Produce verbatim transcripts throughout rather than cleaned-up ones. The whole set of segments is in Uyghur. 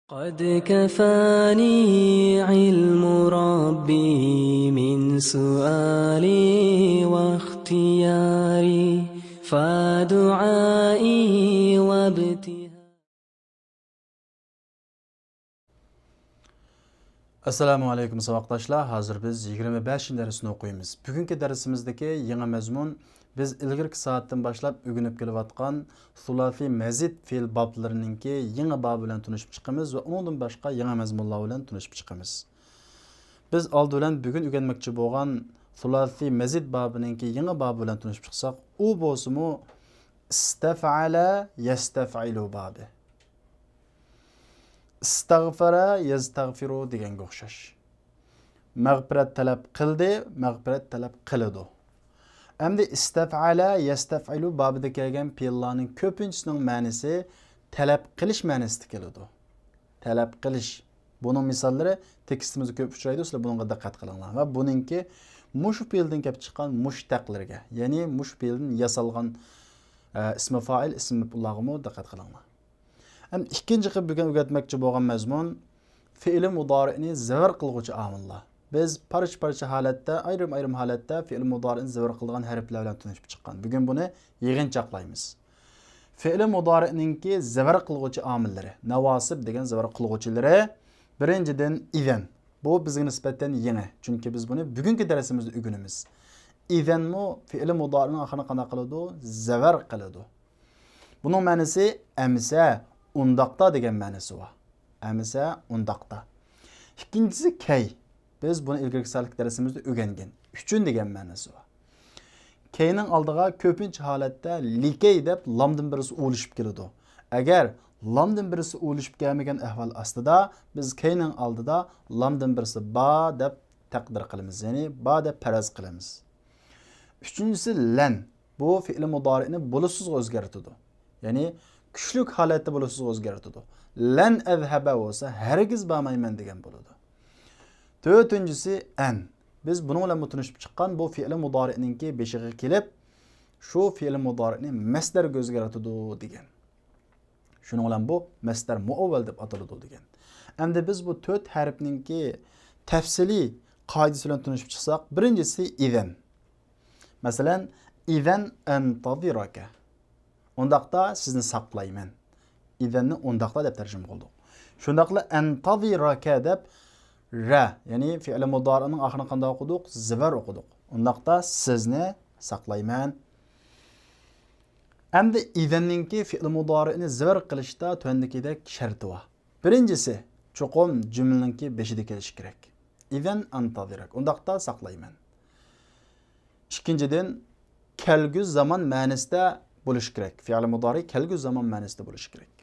قد كفاني علم ربي من سؤالي واختياري، فدعائي وابتهالي. ئەسسالامۇ ئەلەيكۇم ساۋاقداشلار، ھازىر بىز يىگىرمە بەشىنچى دەرسنى ئوقۇيمىز. بۈگۈنكى دەرسىمىزدىكى يېڭى مەزمۇن، بىز ئىلگىرىكى سائەتتىن باشلاپ ئۆگىنىپ كېلىۋاتقان سۇلاسىي مەزىد فېئىل بابلىرىنىڭكى يېڭى بابى بىلەن تونۇشۇپ چىقىمىز ۋە ئۇنىڭدىن باشقا يېڭى مەزمۇنلار بىلەن تونۇشۇپ چىقىمىز. بىز ئالدى بىلەن بۈگۈن ئۆگەنمەكچى بولغان سۇلاسىي مەزىد بابىنىڭكى يېڭى بابى بىلەن تونۇشۇپ چىقساق، ئۇ بولسىمۇ ئىستەفئەلە يەستەفئىلۇ بابى. ئىستەغفەرە يەستەغفىرۇ دېگەنگە ئوخشاش. مەغپىرەت تەلەپ قىلدى، مەغپىرەت تەلەپ قىلىدۇ. ئەمدى ئىستەفئەلە يەستەفئىلۇ بابىدا كەلگەن پېئىللارنىڭ كۆپىنچىسىنىڭ مەنىسى تەلەپ قىلىش مەنىسىدە كېلىدۇ. تەلەپ قىلىش. بۇنىڭ مىساللىرى تېكىستىمىزدە كۆپ ئۇچرايدۇ، سىلەر بۇنىڭغا دىققەت قىلىڭلار. ۋە بۇنىڭكى مۇشۇ پېئىلدىن كېلىپ چىققان مۇشتەقلىرىگە، يەنى مۇشۇ پېئىلدىن ياسالغان، ئە، ئىسمى فائىل، ئىسمى مەپئۇللارغىمۇ دىققەت قىلىڭلار. ھەم ئىككىنچى قىلىپ بۈگۈن ئۆگەتمەكچى بولغان مەزمۇن، فېئىلى مۇدارىئنى زەۋەر قىلغۇچى ئامىللار. بىز پارچە-پارچە ھالەتتە، ئايرىم-ئايرىم ھالەتتە فېئىل مۇدارىئنى زەۋەر قىلىدىغان ھەرپلەر بىلەن تونۇشۇپ چىققان. بۈگۈن بۇنى يىغىنچاقلايمىز. فېئىلى مۇدارىئنىڭكى زەۋەر قىلغۇچى ئامىللىرى، ناۋاسىب دېگەن زەۋەر قىلغۇچىلىرى، بىرىنچىدىن، ئىزەن. بۇ بىزگە نىسبەتەن يېڭى، چۈنكى بىز بۇنى بۈگۈنكى دەرسىمىزدە ئۆگىنىمىز. ئىزەنمۇ فېئىلى مۇدارىئنىڭ ئاخىرىنى قانداق قىلىدۇ؟ زەۋەر قىلىدۇ. بۇنىڭ مەنىسى ئەمسە، ئۇنداقتا دېگەن مەنىسى بار. ئەمسە، ئۇنداقتا. ئىككىنچىسى كەي. بىز بۇنى ئىلگىرىكى سائەتلىك دەرسىمىزدە ئۆگەنگەن. ئۈچۈن دېگەن مەنىسى بار. كەينىڭ ئالدىغا كۆپىنچە ھالەتتە لىكەي دەپ لامدىن بىرسى ئۇلىشىپ كېلىدۇ. ئەگەر لامدىن بىرسى ئۇلىشىپ كەلمىگەن ئەھۋال ئاستىدا، بىز كەينىڭ ئالدىدا لامدىن بىرسى بار دەپ تەقدىر قىلىمىز، يەنى بار دەپ پەرەز قىلىمىز. ئۈچىنچىسى لەن. بۇ فېئىلى مۇدارىئنى بولۇشسىزغا ئۆزگەرتىدۇ. يەنى كۈچلۈك ھالەتتە بولۇشسىزغا ئۆزگەرتىدۇ. لەن ئەزھەبە بولسا، ھەرگىز بارمايمەن دېگەن بولىدۇ. تۆتىنچىسى ئەن. بىز بۇنىڭ بىلەن تونۇشۇپ چىققان بۇ فېئىلى مۇدارىئنىڭكى بېشىغا كېلىپ، شۇ فېئىلى مۇدارىئنى مەسدەرگە ئۆزگەرتىدۇ دېگەن. شۇنىڭ بىلەن بۇ مەسدەر مۇئەۋۋەل دەپ ئاتىلىدۇ دېگەن. ئەمدى بىز بۇ تۆت ھەرپنىڭكى تەپسىلىي قائىدىسى بىلەن تونۇشۇپ چىقساق، بىرىنچىسى ئىزەن. مەسىلەن، ئىزەن ئەنتەزىرەكە. ئۇنداقتا سىزنى ساقلايمەن. ئىزەننى ئۇنداقتا دەپ تەرجىمە قىلدۇق. شۇنداقلا ئەنتەزىرەكە دەپ رە، يەنى فېئىلى مۇدارىئنىڭ ئاخىرىنى قانداق ئوقۇدۇق؟ زەۋەر ئوقۇدۇق. ئۇنداقتا سىزنى ساقلايمەن. ئەمدى ئىزەننىڭكى فېئىلى مۇدارىئنى زەۋەر قىلىشتا تۆۋەندىكىدەك شەرتى بار. بىرىنچىسى، چوقۇم جۈملىنىڭكى بېشىدا كېلىشى كېرەك. ئىزەن ئەنتەزىرەك. ئۇنداقتا ساقلايمەن. ئىككىنچىدىن، كەلگۈ زامان مەنىسىدە بولۇشى كېرەك. فېئىلى مۇدارىئ كەلگۈ زامان مەنىسىدە بولۇشى كېرەك.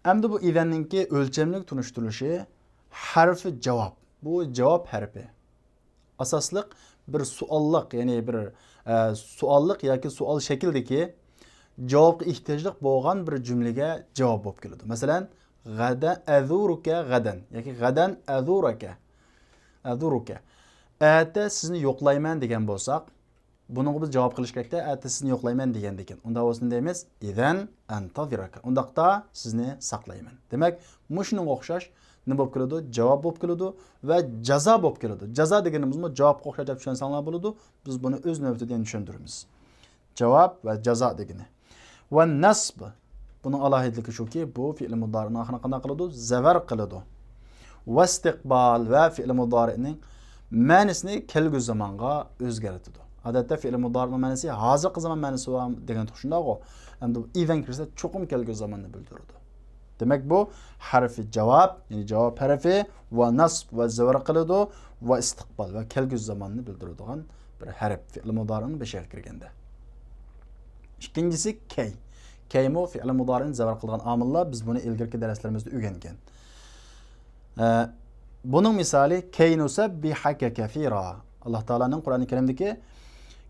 ئەمدى بۇ ئىزەننىڭكى ئۆلچەملىك تونۇشتۇرۇلۇشى ھەرفى جاۋاب. بۇ جاۋاب ھەرپى. ئاساسلىق بىر سوئاللىق، يەنى بىر، ئە، سوئاللىق ياكى سوئال شەكلىدىكى جاۋابقا ئېھتىياجلىق بولغان بىر جۈملىگە جاۋاب بولۇپ كېلىدۇ. مەسىلەن، غەدە ئەزۇرۇكە غەدەن ياكى غەدەن ئەزۇرەكە، ئەزۇرۇكە. ئەتە سىزنى يوقلايمەن دېگەن بولساق، بۇنىڭغا بىز جاۋاب قىلىش كېرەكتە، ئەتە سىزنى يوقلايمەن دېگەندىكىن. ئۇنداق بولسا دەيمىز، ئىزەن ئەنتەزىرەكە. ئۇنداقتا سىزنى ساقلايمەن. دېمەك، مۇشۇنىڭغا ئوخشاش نېمە بولۇپ كېلىدۇ؟ جاۋاب بولۇپ كېلىدۇ ۋە جازا بولۇپ كېلىدۇ. جازا دېگىنىمىزمۇ جاۋابقا ئوخشاش دەپ چۈشەنسەڭلار بولىدۇ. بىز بۇنى ئۆز نۆۋىتىدە يەنە چۈشەندۈرىمىز. جاۋاب ۋە جازا دېگىنى. ۋە نەسب. بۇنىڭ ئالاھىدىلىكى شۇكى، بۇ فېئىل مۇدارىئنىڭ ئاخىرىنى قانداق قىلىدۇ؟ زەۋەر قىلىدۇ. ۋە ئىستىقبال ۋە فېئىل مۇدارىئنىڭ مەنىسىنى كەلگۈسى زامانغا ئۆزگەرتىدۇ. ئادەتتە فېئىل مۇدارىئنىڭ مەنىسى ھازىرقى زامان مەنىسى بار دېگەن شۇنداقغۇ. ئەمدى ئىزەن كىرسە چوقۇم كەلگۈسى زاماننى بىلدۈرىدۇ. دېمەك، بۇ ھەرفى جاۋاب، يەنى جاۋاب ھەرپى، ۋە نەسب ۋە زەۋەر قىلىدۇ، ۋە ئىستىقبال ۋە كەلگۈسى زاماننى بىلدۈرىدىغان بىر ھەرپ، فېئىل مۇدارىئنىڭ بېشىغا كىرگەندە. ئىككىنچىسى كەي. كەيمۇ فېئىل مۇدارىئنى زەۋەر قىلىدىغان ئامىللار، بىز بۇنى ئىلگىرىكى دەرسلىرىمىزدە ئۆگەنگەن. ئە، بۇنىڭ مىسالى، كەي نۇسەببىھەكە كەسىرا. ئاللا تائالانىڭ قۇرئانى كەرىمدىكى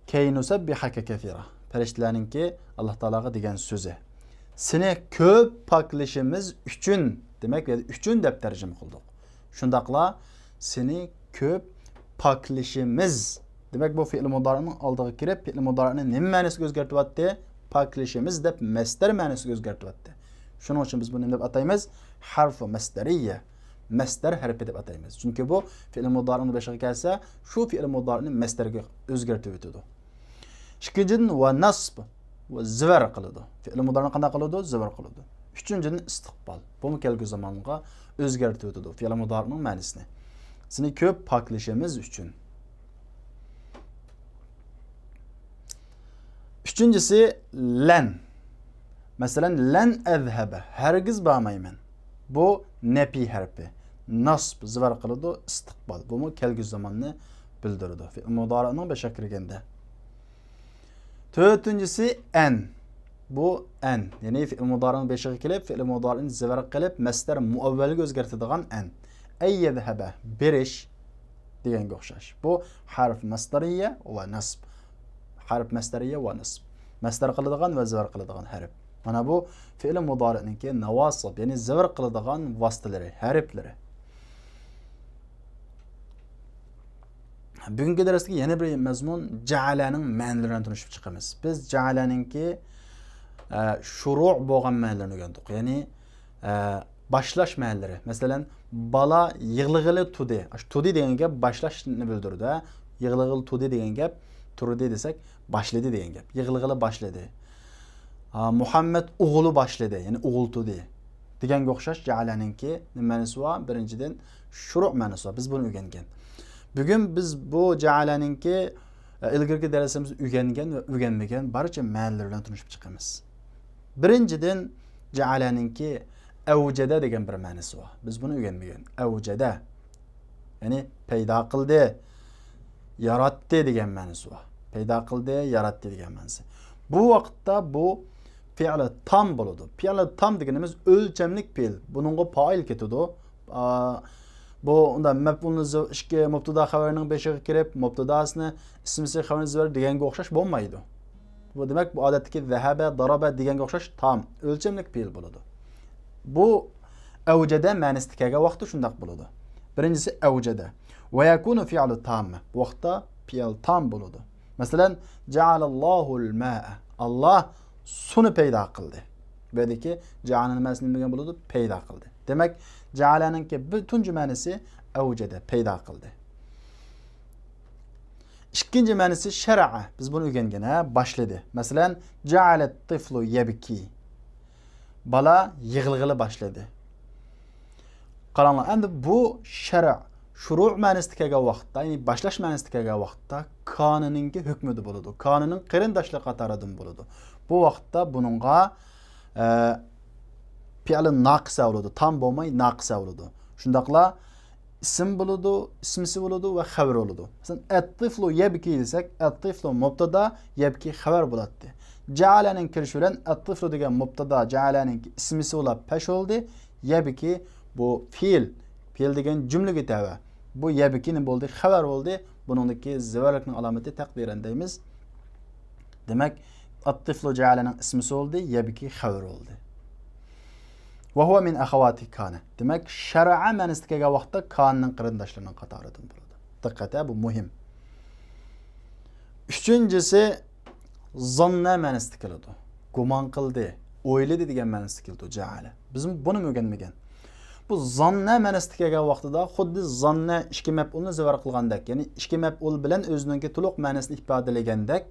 كەي نۇسەببىھەكە كەسىرا. پەرىشتىلەرنىڭكى ئاللا تائالاغا دېگەن سۆزى. سېنى كۆپ پاكلىشىمىز ئۈچۈن، دېمەك، ئۈچۈن دەپ تەرجىمە قىلدۇق. شۇنداقلا سېنى كۆپ پاكلىشىمىز. دېمەك، بۇ فېئىل مۇدارىئنىڭ ئالدىغا كىرىپ، فېئىل مۇدارىئنى نېمە مەنىسىگە ئۆزگەرتىۋەتتى؟ پاكلىشىمىز دەپ مەسدەر مەنىسىگە ئۆزگەرتىۋەتتى. شۇنىڭ ئۈچۈن بىز بۇنى نېمە دەپ ئاتايمىز؟ ھەرفۇ مەسدەرىيە. مەسدەر ھەرپى دەپ ئاتايمىز. چۈنكى بۇ فېئىل مۇدارىئنىڭ بېشىغا كەلسە، شۇ فېئىل مۇدارىئنى مەسدەرگە ئۆزگەرتىۋېتىدۇ. ئىككىنچىدىن، ۋە نەسب، ۋە زىۋەر قىلىدۇ. فېئىل مۇدارىئنى قانداق قىلىدۇ؟ زىۋەر قىلىدۇ. ئۈچىنچىدىن، ئىستىقبال. بۇمۇ كەلگۈ زامانغا ئۆزگەرتىۋېتىدۇ فېئىل مۇدارىئنىڭ مەنىسىنى. سىنى كۆپ پاكلىشىمىز ئۈچۈن. ئۈچىنچىسى، لەن. مەسىلەن، لەن ئەزھەبە، ھەرگىز بارمايمەن. بۇ نەپى ھەرپى. نەسب، زىۋەر قىلىدۇ، ئىستىقبال. بۇمۇ كەلگۈ زاماننى بىلدۈرىدۇ. فېئىل مۇدارىئنىڭ بېشىغا كىرگەندە. تۆتىنچىسى، ئەن. بۇ ئەن، يەنى فېئىل مۇدارىئنىڭ بېشىغا كېلىپ، فېئىل مۇدارىئنى زىۋەر قىلىپ، مەسدەر مۇئەۋۋەلگە ئۆزگەرتىدىغان ئەن. ئەن يەزھەبە، بېرىش دېگەنگە ئوخشاش. بۇ ھەرف مەسدەرىيە ۋە نەسب. ھەرف مەسدەرىيە ۋە نەسب. مەسدەر قىلىدىغان ۋە زىۋەر قىلىدىغان ھەرپ. مانا بۇ فېئىل مۇدارىئنىڭكى ناۋاسىب، يەنى زىۋەر قىلىدىغان ۋاسىتىلىرى، ھەرپلىرى. بۈگۈنكى دەرستىكى يەنە بىر مەزمۇن جەئەلەنىڭ مەنىلىرىنى تونۇشۇپ چىقىمىز. بىز جەئەلەنىڭكى، ئە، شۇرۇ بولغان مەنىلىرىنى ئۆگەندۇق. يەنى، ئە، باشلاش مەنىلىرى. مەسىلەن، بالا يىغلىغىلى تۇدى. ئاشۇ تۇدى دېگەن گەپ باشلاشنى بىلدۈرىدۇ، ھە. يىغلىغىلى تۇدى دېگەن گەپ، تۇردى دېسەك، باشلىدى دېگەن گەپ. يىغلىغىلى باشلىدى. ئا، مۇھەممەد ئوغۇلى باشلىدى، يەنى ئوغۇل تۇدى دېگەنگە ئوخشاش جەئەلەنىڭكى نېمە مەنىسى بار؟ بىرىنچىدىن، شۇرۇ مەنىسى بار. بىز بۇنى ئۆگەنگەن. بۈگۈن بىز بۇ جەئەلەنىڭكى، ئە، ئىلگىرىكى دەرسلىرىمىزدە ئۆگەنگەن ۋە ئۆگەنمىگەن بارچە مەنىلىرى بىلەن تونۇشۇپ چىقىمىز. بىرىنچىدىن، جەئەلەنىڭكى ئەۋجەدە دېگەن بىر مەنىسى بار. بىز بۇنى ئۆگەنمىگەن. ئەۋجەدە. يەنى پەيدا قىلدى، ياراتتى دېگەن مەنىسى بار. پەيدا قىلدى، ياراتتى دېگەن مەنىسى. بۇ ۋاقىتتا بۇ پېئىلى تام بولىدۇ. پېئىلى تام دېگىنىمىز ئۆلچەملىك پېئىل. بۇنىڭغا پائىل كېتىدۇ. ئا، بۇ ئۇندا مەپئۇلنى زىۋ-، ئىككى مۇبتادا خەۋەرنىڭ بېشىغا كىرىپ، مۇبتاداسىنى ئىسمىسى خەۋەرنى زىۋەر دېگەنگە ئوخشاش بولمايدۇ. بۇ دېمەك، بۇ ئادەتتىكى زەھەبە، دارابە دېگەنگە ئوخشاش تام، ئۆلچەملىك پېئىل بولىدۇ. بۇ ئەۋجەدە مەنىسىدە كەلگەن ۋاقىتتا شۇنداق بولىدۇ. بىرىنچىسى ئەۋجەدە. ۋە يەكۇنۇ فىئلۇ تام. بۇ ۋاقىتتا پېئىل تام بولىدۇ. مەسىلەن، جەئەلەللاھۇل مائە. ئاللا سۇنى پەيدا قىلدى. بۇ يەردىكى جەئەلەنىڭ مەنىسى نېمە دېگەن بولىدۇ؟ پەيدا قىلدى. دېمەك، جەئەلەنىڭكى بىر تۇنجى مەنىسى ئەۋجەدە، پەيدا قىلدى. ئىككىنچى مەنىسى شەرەئە. بىز بۇنى ئۆگەنگەن، ھە، باشلىدى. مەسىلەن، جەئەلەت تىفلۇ يەبكى. بالا يىغلىغىلى باشلىدى. قاراڭلار، ئەمدى بۇ شەرە، شۇرۇ مەنىسىدە كەلگەن ۋاقىتتا، يەنى باشلاش مەنىسىدە كەلگەن ۋاقىتتا كانىنىڭكى ھۆكمىدە بولىدۇ. كانىنىڭ قېرىنداشلىرى قاتارىدىن بولىدۇ. بۇ ۋاقىتتا بۇنىڭغا، ئە، پېئىلى ناقىسە بولىدۇ. تام بولماي ناقىسە بولىدۇ. شۇنداقلا ئىسىم بولىدۇ، ئىسمىسى بولىدۇ ۋە خەۋىرى بولىدۇ. مەسىلەن، ئەتتىفلۇ يەبكى دېسەك، ئەتتىفلۇ مۇبتادا، يەبكى خەۋەر بولاتتى. جەئەلەنىڭ كىرىشى بىلەن ئەتتىفلۇ دېگەن مۇبتادا، جەئەلەنىڭ ئىسمىسى بولا پەش بولدى. يەبكى بۇ پېئىل. پېئىل دېگەن جۈملىگە تەۋە. بۇ يەبكى نېمە بولدى؟ خەۋەر بولدى. بۇنىڭدىكى زىۋەرلىكنىڭ ئالامىتى تەقدىرەن دەيمىز. دېمەك، ئەتتىفلۇ جەئەلەنىڭ ئىسمىسى بولدى، يەبكى خەۋەر بولدى. ۋەھۇۋە مىن ئەخەۋاتى كانە. دېمەك، شەرەئە مەنىسىدە كەلگەن ۋاقىتتا كانىنىڭ قېرىنداشلىرىنىڭ قاتارىدىن بولىدۇ. دىققەت، ھە، بۇ مۇھىم. ئۈچىنچىسى، زاننە مەنىسىدە كېلىدۇ. گۇمان قىلدى، ئويلىدى دېگەن مەنىسىدە كېلىدۇ، جەئەلە. بىز بۇنىمۇ ئۆگەنمىگەن. بۇ زاننە مەنىسىدە كەلگەن ۋاقتىدا خۇددى زاننە ئىككى مەپئۇلنى زىۋەر قىلغاندەك، يەنى ئىككى مەپئۇل بىلەن ئۆزىنىڭكى تولۇق مەنىسىنى ئىپادىلىگەندەك،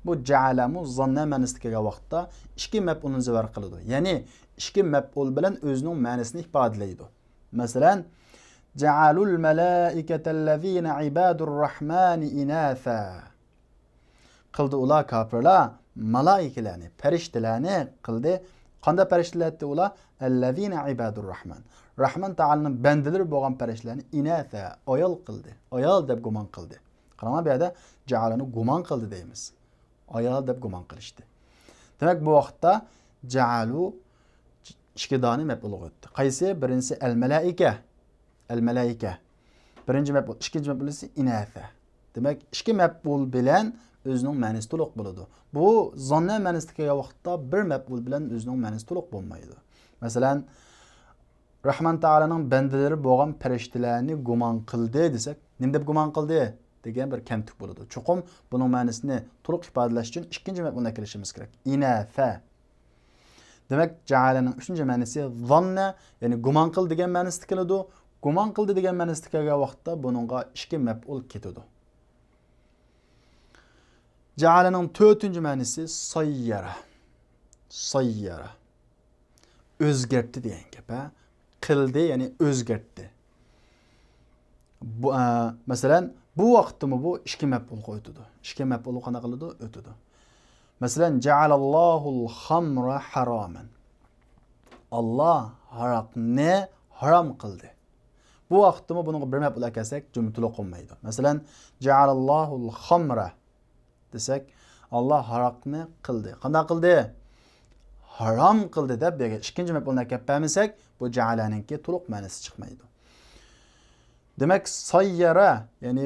بۇ جەئەلەمۇ زاننە مەنىسىدە كەلگەن ۋاقىتتا ئىككى مەپئۇلنى زىۋەر قىلىدۇ. يەنى ئىككى مەپئۇل بىلەن ئۆزىنىڭ مەنىسىنى ئىپادىلەيدۇ. مەسىلەن، جەئەلۇل مەلائىكەتەللەزىنە ئىبادۇر رەھمانى ئىناسا. قىلدى ئۇلار، كاپىرلار، مالائىكىلەرنى، پەرىشتىلەرنى قىلدى. قانداق پەرىشتىلەر ئىدى ئۇلار؟ ئەللەزىنە ئىبادۇر رەھمان. رەھمان تائالانىڭ بەندىلىرى بولغان پەرىشتىلەرنى ئىناسا، ئايال قىلدى. ئايال دەپ گۇمان قىلدى. قاراڭلار، بۇ يەردە جەئەلۇنى گۇمان قىلدى دەيمىز. ئايال دەپ گۇمان قىلىشتى. دېمەك، بۇ ۋاقىتتا جەئەلۇ ئىككى دانە مەپئۇلغا ئۆتتى. قايسى؟ بىرىنچىسى ئەل مەلائىكە. ئەل مەلائىكە. بىرىنچى مەپئۇل، ئىككىنچى مەپئۇل ئىسمى ئىناسا. دېمەك، ئىككى مەپئۇل بىلەن ئۆزىنىڭ مەنىسى تولۇق بولىدۇ. بۇ زاننە مەنىسىدە كەلگەن ۋاقىتتا بىر مەپئۇل بىلەن ئۆزىنىڭ مەنىسى تولۇق بولمايدۇ. مەسىلەن، رەھمان تائالانىڭ بەندىلىرى بولغان پەرىشتىلەرنى گۇمان قىلدى دېسەك، نېمە دەپ گۇمان قىلدى دېگەن بىر كەمتۈك بولىدۇ. چوقۇم بۇنىڭ مەنىسىنى تولۇق ئىپادىلەش ئۈچۈن ئىككىنچى مەپئۇلنى ئەكېلىشىمىز كېرەك. ئىناسا. دېمەك، جەئەلەنىڭ ئۈچىنچى مەنىسى ظاننە، يەنى گۇمان قىل دېگەن مەنىسىدە كېلىدۇ. گۇمان قىلدى دېگەن مەنىسىدە كەلگەن ۋاقىتتا بۇنىڭغا ئىككى مەپئۇل كېتىدۇ. جەئەلەنىڭ تۆتىنچى مەنىسى سەييەرە. سەييەرە. ئۆزگەرتتى دېگەن گەپ، ھە؟ قىلدى، يەنى ئۆزگەرتتى. بۇ، ئە، مەسىلەن، بۇ ۋاقىتتىمۇ بۇ ئىككى مەپئۇلغا ئۆتىدۇ. ئىككى مەپئۇلغا قانداق قىلىدۇ؟ ئۆتىدۇ. مەسىلەن، جەئەلەللاھۇل خامرە ھارامەن. ئاللا ھاراقنى ھارام قىلدى. بۇ ۋاقىتتىمۇ بۇنىڭغا بىر مەپئۇل ئەكەلسەك، جۈملە تولۇق بولمايدۇ. مەسىلەن، جەئەلەللاھۇل خامرە دېسەك، ئاللا ھاراقنى قىلدى. قانداق قىلدى؟ ھارام قىلدى دەپ بۇ يەرگە ئىككىنچى مەپئۇلنى ئەكەپ بەرمىسەك، بۇ جەئەلەنىڭكى تولۇق مەنىسى چىقمايدۇ. دېمەك، سەييەرە، يەنى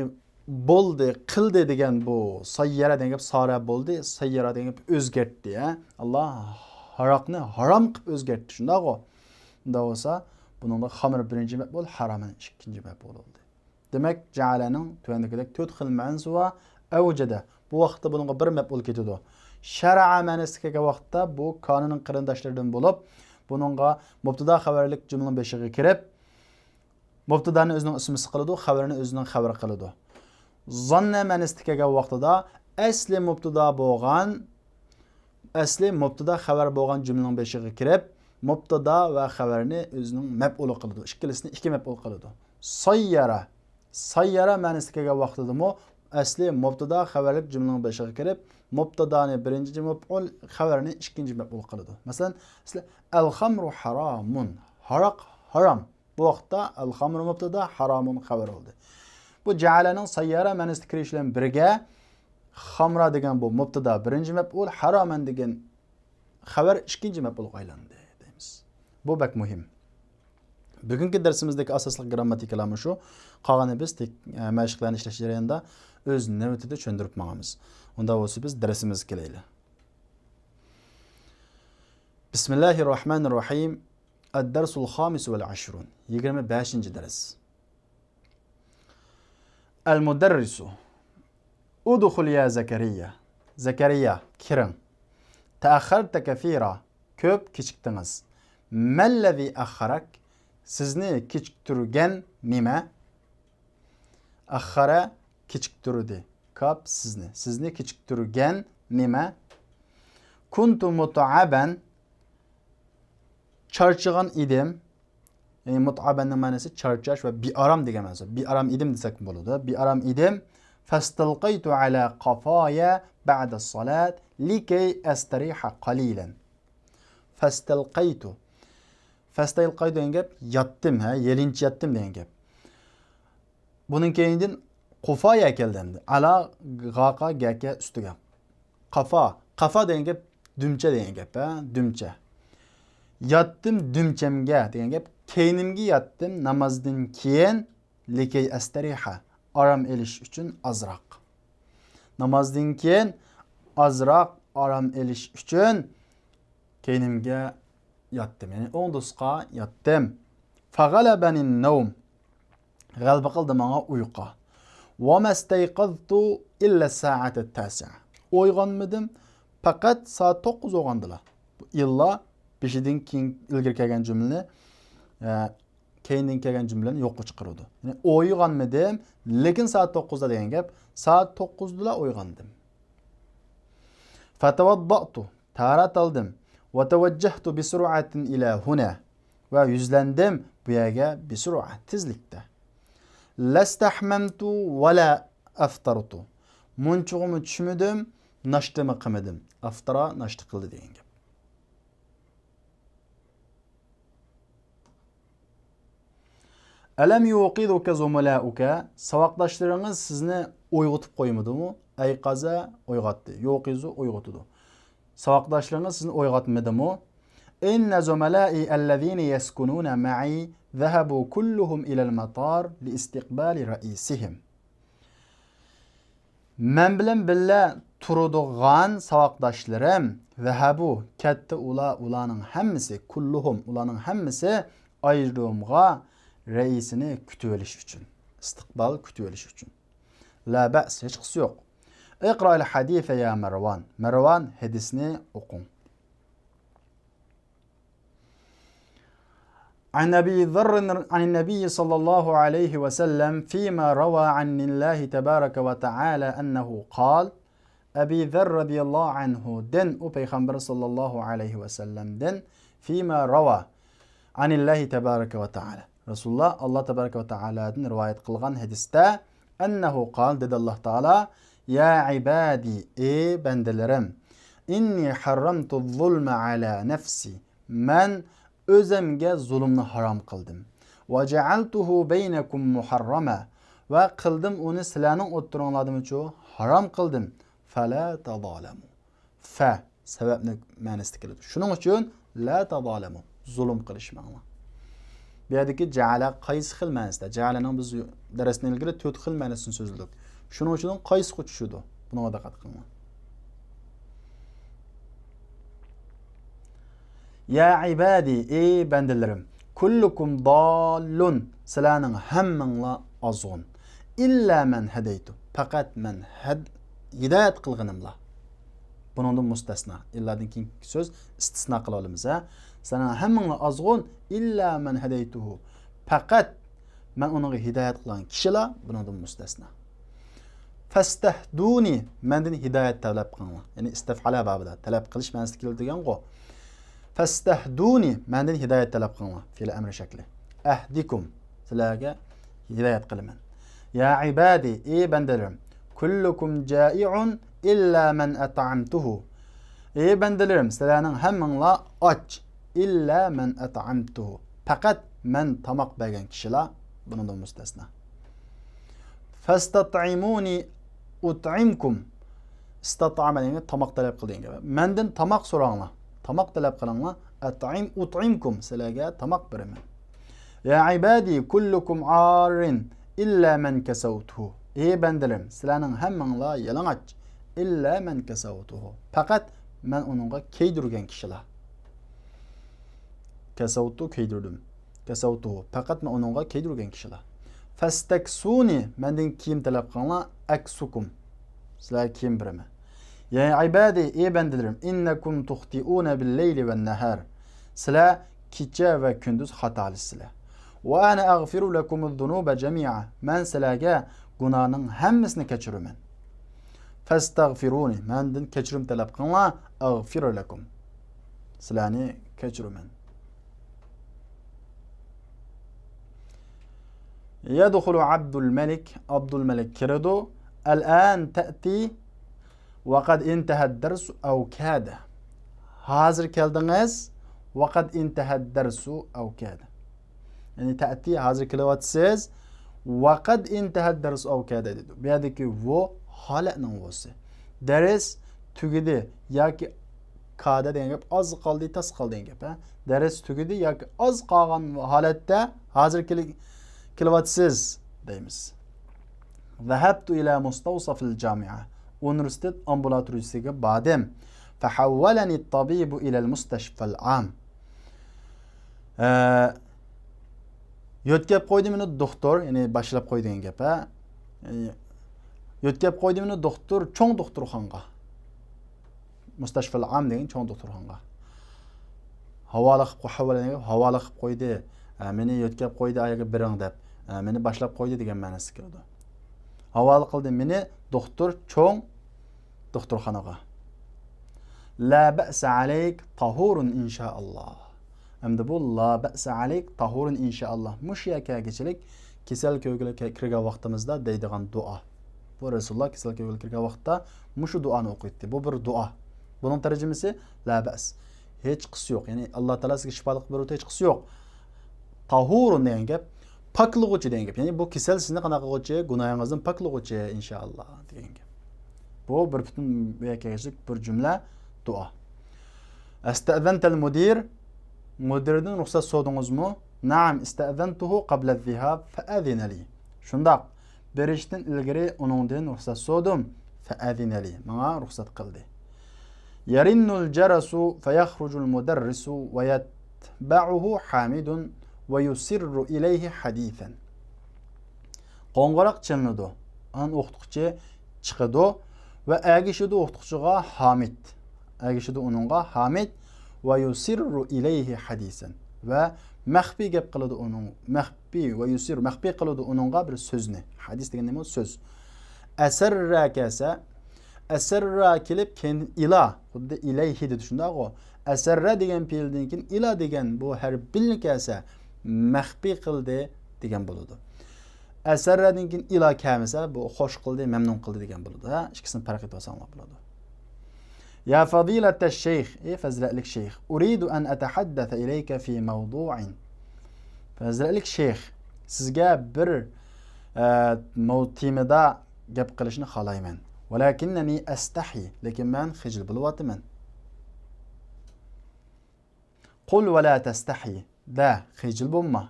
بولدى، قىلدى دېگەن بۇ. سەييەرە دېگەن گەپ سارە بولدى، سەييەرە دېگەن گەپ ئۆزگەرتتى، ھە؟ ئاللا ھاراقنى ھارام قىلىپ ئۆزگەرتتى، شۇنداقغۇ؟ ئۇنداق بولسا، بۇنىڭدا خامر بىرىنچى مەپئۇل، ھارامەن ئىككىنچى مەپئۇل بولدى. دېمەك، جەئەلەنىڭ تۆۋەندىكىدەك تۆت خىل مەنىسى بار. ئەۋجەدە، بۇ ۋاقىتتا بۇنىڭغا بىر مەپئۇل كېتىدۇ. شەرەئە مەنىسىدە كەلگەن ۋاقىتتا بۇ كانىنىڭ قېرىنداشلىرىدىن بولۇپ، بۇنىڭغا مۇبتەدا خەۋەرلىك جۈملىنىڭ بېشىغا كىرىپ، مۇبتەدانى ئۆزىنىڭ ئىسمىسى قىلىدۇ، خەۋەرنى ئۆزىنىڭ خەۋىرى قىلىدۇ. زاننە مەنىسىدە كەلگەن ۋاقتىدا ئەسلى مۇبتەدا بولغان، ئەسلى مۇبتەدا خەۋەر بولغان جۈملىنىڭ بېشىغا كىرىپ، مۇبتەدا ۋە خەۋەرنى ئۆزىنىڭ مەپئۇلى قىلىدۇ. ئىككىلىسىنى ئىككى مەپئۇل قىلىدۇ. سەييەرە. سەييەرە مەنىسىدە كەلگەن ۋاقتىدىمۇ ئەسلى مۇبتەدا خەۋەرلىك جۈملىنىڭ بېشىغا كىرىپ، مۇبتەدانى بىرىنچى مەپئۇل، خەۋەرنى ئىككىنچى مەپئۇل قىلىدۇ. مەسىلەن، ئەل خامرۇ ھارامۇن. ھاراق ھارام. بۇ ۋاقىتتا ئەل خامرۇ مۇبتەدا، ھارامۇن خەۋەر بولدى. بۇ جەئەلەنىڭ سەييەرە مەنىسىدە كىرىشى بىلەن بىرگە، خامرا دېگەن بۇ مۇبتەدا بىرىنچى مەپئۇل، ھارامەن دېگەن خەۋەر ئىككىنچى مەپئۇلغا ئايلاندى دەيمىز. بۇ بەك مۇھىم. بۈگۈنكى دەرسىمىزدىكى ئاساسلىق گىرامماتىكىلارمۇ شۇ. قالغىنى بىز تەك-، ئە، مەشىقلەرنى ئىشلەش جەريانىدا ئۆز نۆۋىتىدە چۈشەندۈرۈپ ماڭىمىز. ئۇنداق بولسا بىز دەرسىمىزگە كېلەيلى. بىسمىللاھىررەھمانىررەھىم. ئەددەرسۇل خامىس ۋەل ئەشرۇن. يىگىرمە بەشىنچى دەرس. ئەل مۇدەررىسۇ. ئۇدخۇل يا زەكەرىيا. زەكەرىيا، كىرىڭ. تەئەخخەرتە كەسىرا. كۆپ كېچىكتىڭىز. مەللەزى ئەخخەرەك. سىزنى كېچىكتۈرگەن نېمە؟ ئەخخەرە، كېچىكتۈردى. كاپ، سىزنى. سىزنى كېچىكتۈرگەن نېمە؟ كۇنتۇ مۇتەئەبەن. چارچىغان ئىدىم. يەنى مۇتئەبەننىڭ مەنىسى چارچاش ۋە بىئارام دېگەن مەنىسى. بىئارام ئىدىم دېسەكمۇ بولىدۇ. بىئارام ئىدىم. فاستلقيت على قفاي بعد الصلاة لكي أستريح قليلا. فاستلقيت. فاستلقيت دېگەن گەپ ياتتىم، ھە، يېلىنچ ياتتىم دېگەن گەپ. بۇنىڭ كەينىدىن قۇفايا كەلدى ئەمدى. ئالا غاقا گەكە ئۈستىگە. قافا. قافا دېگەن گەپ دۈمچە دېگەن گەپ، ھە؟ دۈمچە. ياتتىم دۈمچەمگە دېگەن گەپ. كەينىمگە ياتتىم نامازدىن كېيىن، لىكەي ئەستەرىھە، ئارام ئېلىش ئۈچۈن ئازراق. نامازدىن كېيىن ئازراق ئارام ئېلىش ئۈچۈن كەينىمگە ياتتىم. يەنى ئوڭدۇسقا ياتتىم. فغلبني النوم. غەلىبە قىلدى ماڭا ئۇيقۇ. وما استيقظت إلا الساعة التاسعة. ئويغانمىدىم، پەقەت سائەت توققۇز ئويغاندىلا. بۇ ئىللا بېشىدىن كېيىن ئىلگىرى كەلگەن جۈملىنى، ئە، كەينىدىن كەلگەن جۈملىنى يوققا چىقىرىدۇ. يەنى ئويغانمىدىم، لېكىن سائەت توققۇزدا دېگەن گەپ، سائەت توققۇزدىلا ئويغاندىم. فتوضأت، تاھارەت ئالدىم. وتوجهت بسرعة إلى هنا. ۋە يۈزلەندىم بۇ يەرگە بسرعة، تېزلىكتە. لا استحممت ولا أفطرت. مۇنچىغىمۇ چۈشمىدىم، ناشتىمۇ قىلمىدىم. ئەفتەرە، ناشتا قىلدى دېگەن گەپ. ألم يوقظك زملاؤك؟ ساۋاقداشلىرىڭىز سىزنى ئويغىتىپ قويمىدىمۇ؟ أيقظ، ئويغاتتى. يوقظ، ئويغىتىدۇ. ساۋاقداشلىرىڭىز سىزنى ئويغاتمىدىمۇ؟ إن زملائي الذين يسكنون معي ذهبوا كلهم إلى المطار لاستقبال رئيسهم. مەن بىلەن بىللە تۇرىدىغان ساۋاقداشلىرىم، ذهبوا، كەتتى ئۇلار، ئۇلارنىڭ ھەممىسى، كلهم، ئۇلارنىڭ ھەممىسى ئايرودرومغا رەئىسىنى كۈتۈۋېلىش ئۈچۈن، ئىستىقبال كۈتۈۋېلىش ئۈچۈن. لا بأس، ھېچقىسى يوق. اقرأ الحديث يا مەرۋان. مەرۋان، ھەدىسنى ئوقۇڭ. عن أبي ذر عن النبي صلى الله عليه وسلم فيما روى عن الله تبارك وتعالى أنه قال، ئەبى زەر رەزىياللاھۇ ئەنھۇدىن، ئۇ پەيغەمبەر ساللاللاھۇ ئەلەيھى ۋەسەللەمدىن، فىما راۋا ئەنىللاھى تەبارەكە ۋە تەئالە، رەسۇلۇللا ئاللا تەبارەكە ۋە تەئالادىن رىۋايەت قىلغان ھەدىستە، ئەننەھۇ قال، دېدى ئاللا تائالا، يا عبادي، ئى بەندىلىرىم، إني حرمت الظلم على نفسي، مەن ئۆزۈمگە زۇلۇمنى ھارام قىلدىم. وجعلته بينكم محرما، ۋە قىلدىم ئۇنى سىلەرنىڭ ئوتتۇرىڭلاردىمۇچۇ ھارام قىلدىم. فلا تظالموا. فە سەۋەبنى مەنىسىدە كېلىدۇ. شۇنىڭ ئۈچۈن لا تظالموا، زۇلۇم قىلىشماڭلار. بۇ يەردىكى جەئەلە قايسى خىل مەنىسىدە؟ جەئەلەنىڭ بىز دەرستىن ئىلگىرى تۆت خىل مەنىسىنى سۆزلىدۇق. شۇنىڭ ئۈچۈن قايسىغا چۈشىدۇ؟ بۇنىڭغا دىققەت قىلىڭلار. يا عبادي، ئى بەندىلىرىم، كلكم ضال، سىلەرنىڭ ھەممىڭلار ئازغۇن. إلا من هديت، پەقەت مەن ھەد-، ھىدايەت قىلغىنىملا. بۇنىڭدىن مۇستەسنا. ئىللادىن كېيىنكى سۆز ئىستىسنا قىلىۋالىمىز، ھە. سىلەرنىڭ ھەممىڭلار ئازغۇن، إلا من هديته، پەقەت مەن ئۇنىڭغا ھىدايەت قىلغان كىشىلا بۇنىڭدىن مۇستەسنا. فاستهدوني، مەندىن ھىدايەت تەلەپ قىلىڭلار. يەنى ئىستەفئەلە بابىدا، تەلەپ قىلىش مەنىسىدە كېلىدىغانغۇ. فاستهدوني، مەندىن ھىدايەت تەلەپ قىلىڭلار. فېئىل ئەمرى شەكلى. أهدكم، سىلەرگە ھىدايەت قىلىمەن. يا عبادي، ئى بەندىلىرىم، كلكم جائع إلا من أطعمته، ئى بەندىلىرىم، سىلەرنىڭ ھەممىڭلار ئاچ. إلا من أطعمته، پەقەت مەن تاماق بەرگەن كىشىلا بۇنىڭدىن مۇستەسنا. فاستطعموني أطعمكم. استطعم دېگەن تاماق تەلەپ قىل دېگەن گەپ. مەندىن تاماق سوراڭلار. تاماق تەلەپ قىلىڭلار. أطعم، أطعمكم، سىلەرگە تاماق بېرىمەن. يا عبادي كلكم عار إلا من كسوته. ئى بەندىلىرىم، سىلەرنىڭ ھەممىڭلار يالىڭاچ. إلا من كسوته. پەقەت مەن ئۇنىڭغا كىيدۈرگەن كىشىلا. كسوت، كىيدۈردۈم. كسوته، پەقەت مەن ئۇنىڭغا كىيدۈرگەن كىشىلا. فاستكسوني، مەندىن كىيىم تەلەپ قىلىڭلار، أكسكم، سىلەرگە كىيىم بېرىمەن. يا عبادي، ئى بەندىلىرىم، إنكم تخطئون بالليل والنهار، سىلەر كېچە ۋە كۈندۈز خاتالىشىسىلەر. وأنا أغفر لكم الذنوب جميعا، مەن سىلەرگە گۇناھنىڭ ھەممىسىنى كەچۈرىمەن. فاستغفروني، مەندىن كەچۈرۈم تەلەپ قىلىڭلار، أغفر لكم، سىلەرنى كەچۈرىمەن. يدخل عبد الملك، ئابدۇلمەلىك كىرىدۇ. الآن تأتي وقد انتهى الدرس أو كاد. ھازىر كەلدىڭىز، وقد انتهى الدرس أو كاد. يەنى تەتى، ھازىر كېلىۋاتىسىز. وقد انتهى الدرس أو كاد دېدى. بۇ يەردىكى ۋو ھالەتنىڭ ۋوسى. دەرس تۈگىدى ياكى كادە دېگەن گەپ، ئاز قالدى، تاس قالدى دېگەن گەپ، ھە. دەرس تۈگىدى ياكى ئاز قالغان ھالەتتە ھازىر كېلى-، كېلىۋاتىسىز دەيمىز. ذهبت إلى مستوصف الجامعة. ئۇنىۋېرسىتېت ئامبۇلاتورىيىسىگە باردىم. فحولني الطبيب إلى المستشفى العام. ئە، يۆتكەپ قويدى مېنى دوختۇر، يەنى باشلاپ قويدى دېگەن گەپ، ھە. يەنى يۆتكەپ قويدى مېنى دوختۇر، چوڭ دوختۇرخانىغا. مۇستەشفىل ئام دېگەن چوڭ دوختۇرخانىغا. ھاۋالە قىلىپ قوي-، ھاۋالە دېگەن گەپ، ھاۋالە قىلىپ قويدى. ئە، مېنى يۆتكەپ قويدى، ئايەرگە بېرىڭ دەپ. ئە، مېنى باشلاپ قويدى دېگەن مەنىسىگە كېلىدۇ. ھاۋالە قىلدى مېنى دوختۇر، چوڭ دوختۇرخانىغا. لا بأس عليك طهور إن شاء الله. ئەمدى بۇ لا بأس عليك طهور إن شاء الله. مۇشۇ يەرگە كەلگۈچىلىك كېسەل كۆرگىلى كە-، كىرگەن ۋاقتىمىزدا دەيدىغان دۇئا. بۇ رەسۇلۇللا كېسەل كۆرگىلى كىرگەن ۋاقىتتا مۇشۇ دۇئانى ئوقۇيتتى. بۇ بىر دۇئا. بۇنىڭ تەرجىمىسى لا بەس. ھېچقىسى يوق. يەنى ئاللا تائالا سىزگە شىپالىق بېرىۋاتىدۇ، ھېچقىسى يوق. تاھۇرۇن دېگەن گەپ، پاكلىغۇچى دېگەن گەپ. يەنى بۇ كېسەل سىزنى قانداق قىلغۇچى؟ گۇناھىڭىزدىن پاكلىغۇچى، ئىنشائاللا، دېگەن گەپ. بۇ بىر پۈتۈن بۇ يەرگە كەلگۈچىلىك بىر جۈملە دۇئا. ئەستەزەنتەل مۇدىر، مۇدىردىن رۇخسەت سورىدىڭىزمۇ؟ نەئەم، ئىستەزەنتۇھۇ قەبلەز زىھاب فەئەزىنە لى. شۇنداق، بېرىشتىن ئىلگىرى ئۇنىڭدىن رۇخسەت سورىدىم. فەئەزىنە لى، ماڭا رۇخسەت قىلدى. يەرىننۇل جەرەسۇ فەيەخرۇجۇل مۇدەررىسۇ ۋەيەتبەئۇھۇ ھامىدۇن ۋەيۇسىررۇ ئىلەيھى ھەدىسەن. قوڭغۇراق چېلىنىدۇ. ئاندىن ئوقۇتقۇچى چىقىدۇ ۋە ئەگىشىدۇ ئوقۇتقۇچىغا ھامىد. ئەگىشىدۇ ئۇنىڭغا ھامىد ۋەيۇسىررۇ ئىلەيھى ھەدىسەن. ۋە مەخپىي گەپ قىلىدۇ ئۇنىڭ، مەخپىي، ۋە يۇسىررۇ، مەخپىي قىلىدۇ ئۇنىڭغا بىر سۆزنى. ھەدىس دېگەن نېمە؟ سۆز. ئەسەررە كەلسە، ئەسەررە كېلىپ، كېيىن ئىلا، خۇددى ئىلەيھى دېدى، شۇنداقغۇ؟ ئەسەررە دېگەن پېئىلدىن كېيىن ئىلا دېگەن بۇ ھەرپنى كەلسە، مەخپىي قىلدى دېگەن بولىدۇ. ئەسەررەدىن كېيىن ئىلا كەلمىسە، بۇ خوش قىلدى، مەمنۇن قىلدى دېگەن بولىدۇ. ھە، ئىككىسىنى پەرق ئېتىۋالساڭلار بولىدۇ. يا فضيلة الشيخ، ئى پەزىلەتلىك شەيخ، أريد أن أتحدث إليك في موضوع. پەزىلەتلىك شەيخ، سىزگە بىر، ئە، مەۋ-، تېمىدا گەپ قىلىشنى خالايمەن. ولكنني أستحي، لېكىن مەن خىجىل بولۇۋاتىمەن. قل ولا تستحي، دە، خىجىل بولما.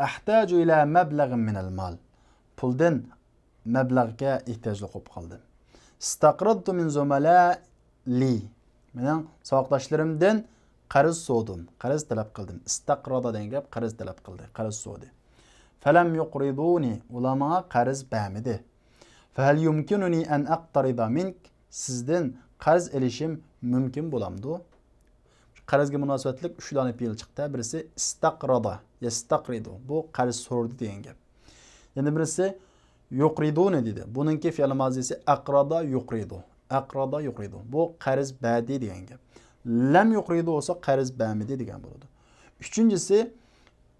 أحتاج إلى مبلغ من المال. پۇلدىن مەبلەغگە ئېھتىياجلىق بولۇپ قالدىم. استقرضت من زملائي، مېنىڭ ساۋاقداشلىرىمدىن قەرز سورىدىم، قەرز تەلەپ قىلدىم. استقرض دېگەن گەپ قەرز تەلەپ قىلدى، قەرز سورىدى. فلم يقرضوني، ئۇلار ماڭا قەرز بەرمىدى. فهل يمكنني أن أقترض منك، سىزدىن قەرز ئېلىشىم مۇمكىن بولامدۇ؟ قەرزگە مۇناسىۋەتلىك ئۈچ دانە پېئىل چىقتى. بىرسى استقرض، يستقرض، بۇ قەرز سورىدى دېگەن گەپ. يەنە بىرسى يقرضوني دېدى. بۇنىڭكى فېئىل مازىسى أقرض يقرض، أقرض يقرض، بۇ قەرز بەردى دېگەن گەپ. لم يقرضوا بولسا قەرز بەرمىدى دېگەن بولىدۇ. ئۈچىنچىسى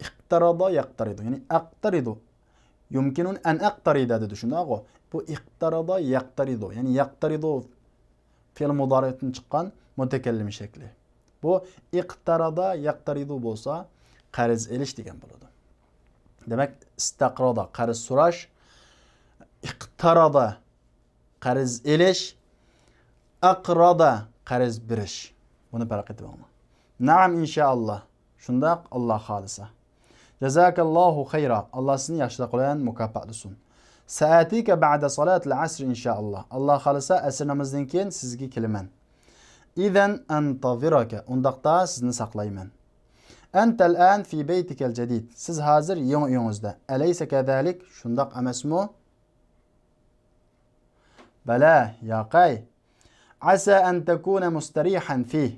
اقترض يقترض، يەنى أقترض، يمكنني أن أقترض دېدى، شۇنداقغۇ؟ بۇ اقترض يقترض، يەنى يقترض فېئىل مۇدارىئدىن چىققان مۇتەكەللىم شەكلى. بۇ اقترض يقترض بولسا قەرز ئېلىش دېگەن بولىدۇ. دېمەك، استقرض قەرز سوراش، اقترض قەرز ئېلىش، أقرض قەرز بېرىش. بۇنى پەرق ئېتىۋالىڭلار. نعم، إن شاء الله. شۇنداق، ئاللا خالىسا. جزاك الله خيرا. ئاللا سىزنى ياخشىلىق بىلەن مۇكاپاتلىسۇن. سآتيك بعد صلاة العصر إن شاء الله. ئاللا خالىسا، ئەسىر نامىزىدىن كېيىن سىزگە كېلىمەن. إذن أنتظرك. ئۇنداقتا سىزنى ساقلايمەن. أنت الآن في بيتك الجديد. سىز ھازىر يېڭى ئۆيىڭىزدە. أليس كذلك؟ شۇنداق ئەمەسمۇ؟ بەلى، ياقەي. عسى أن تكون مستريحا فيه.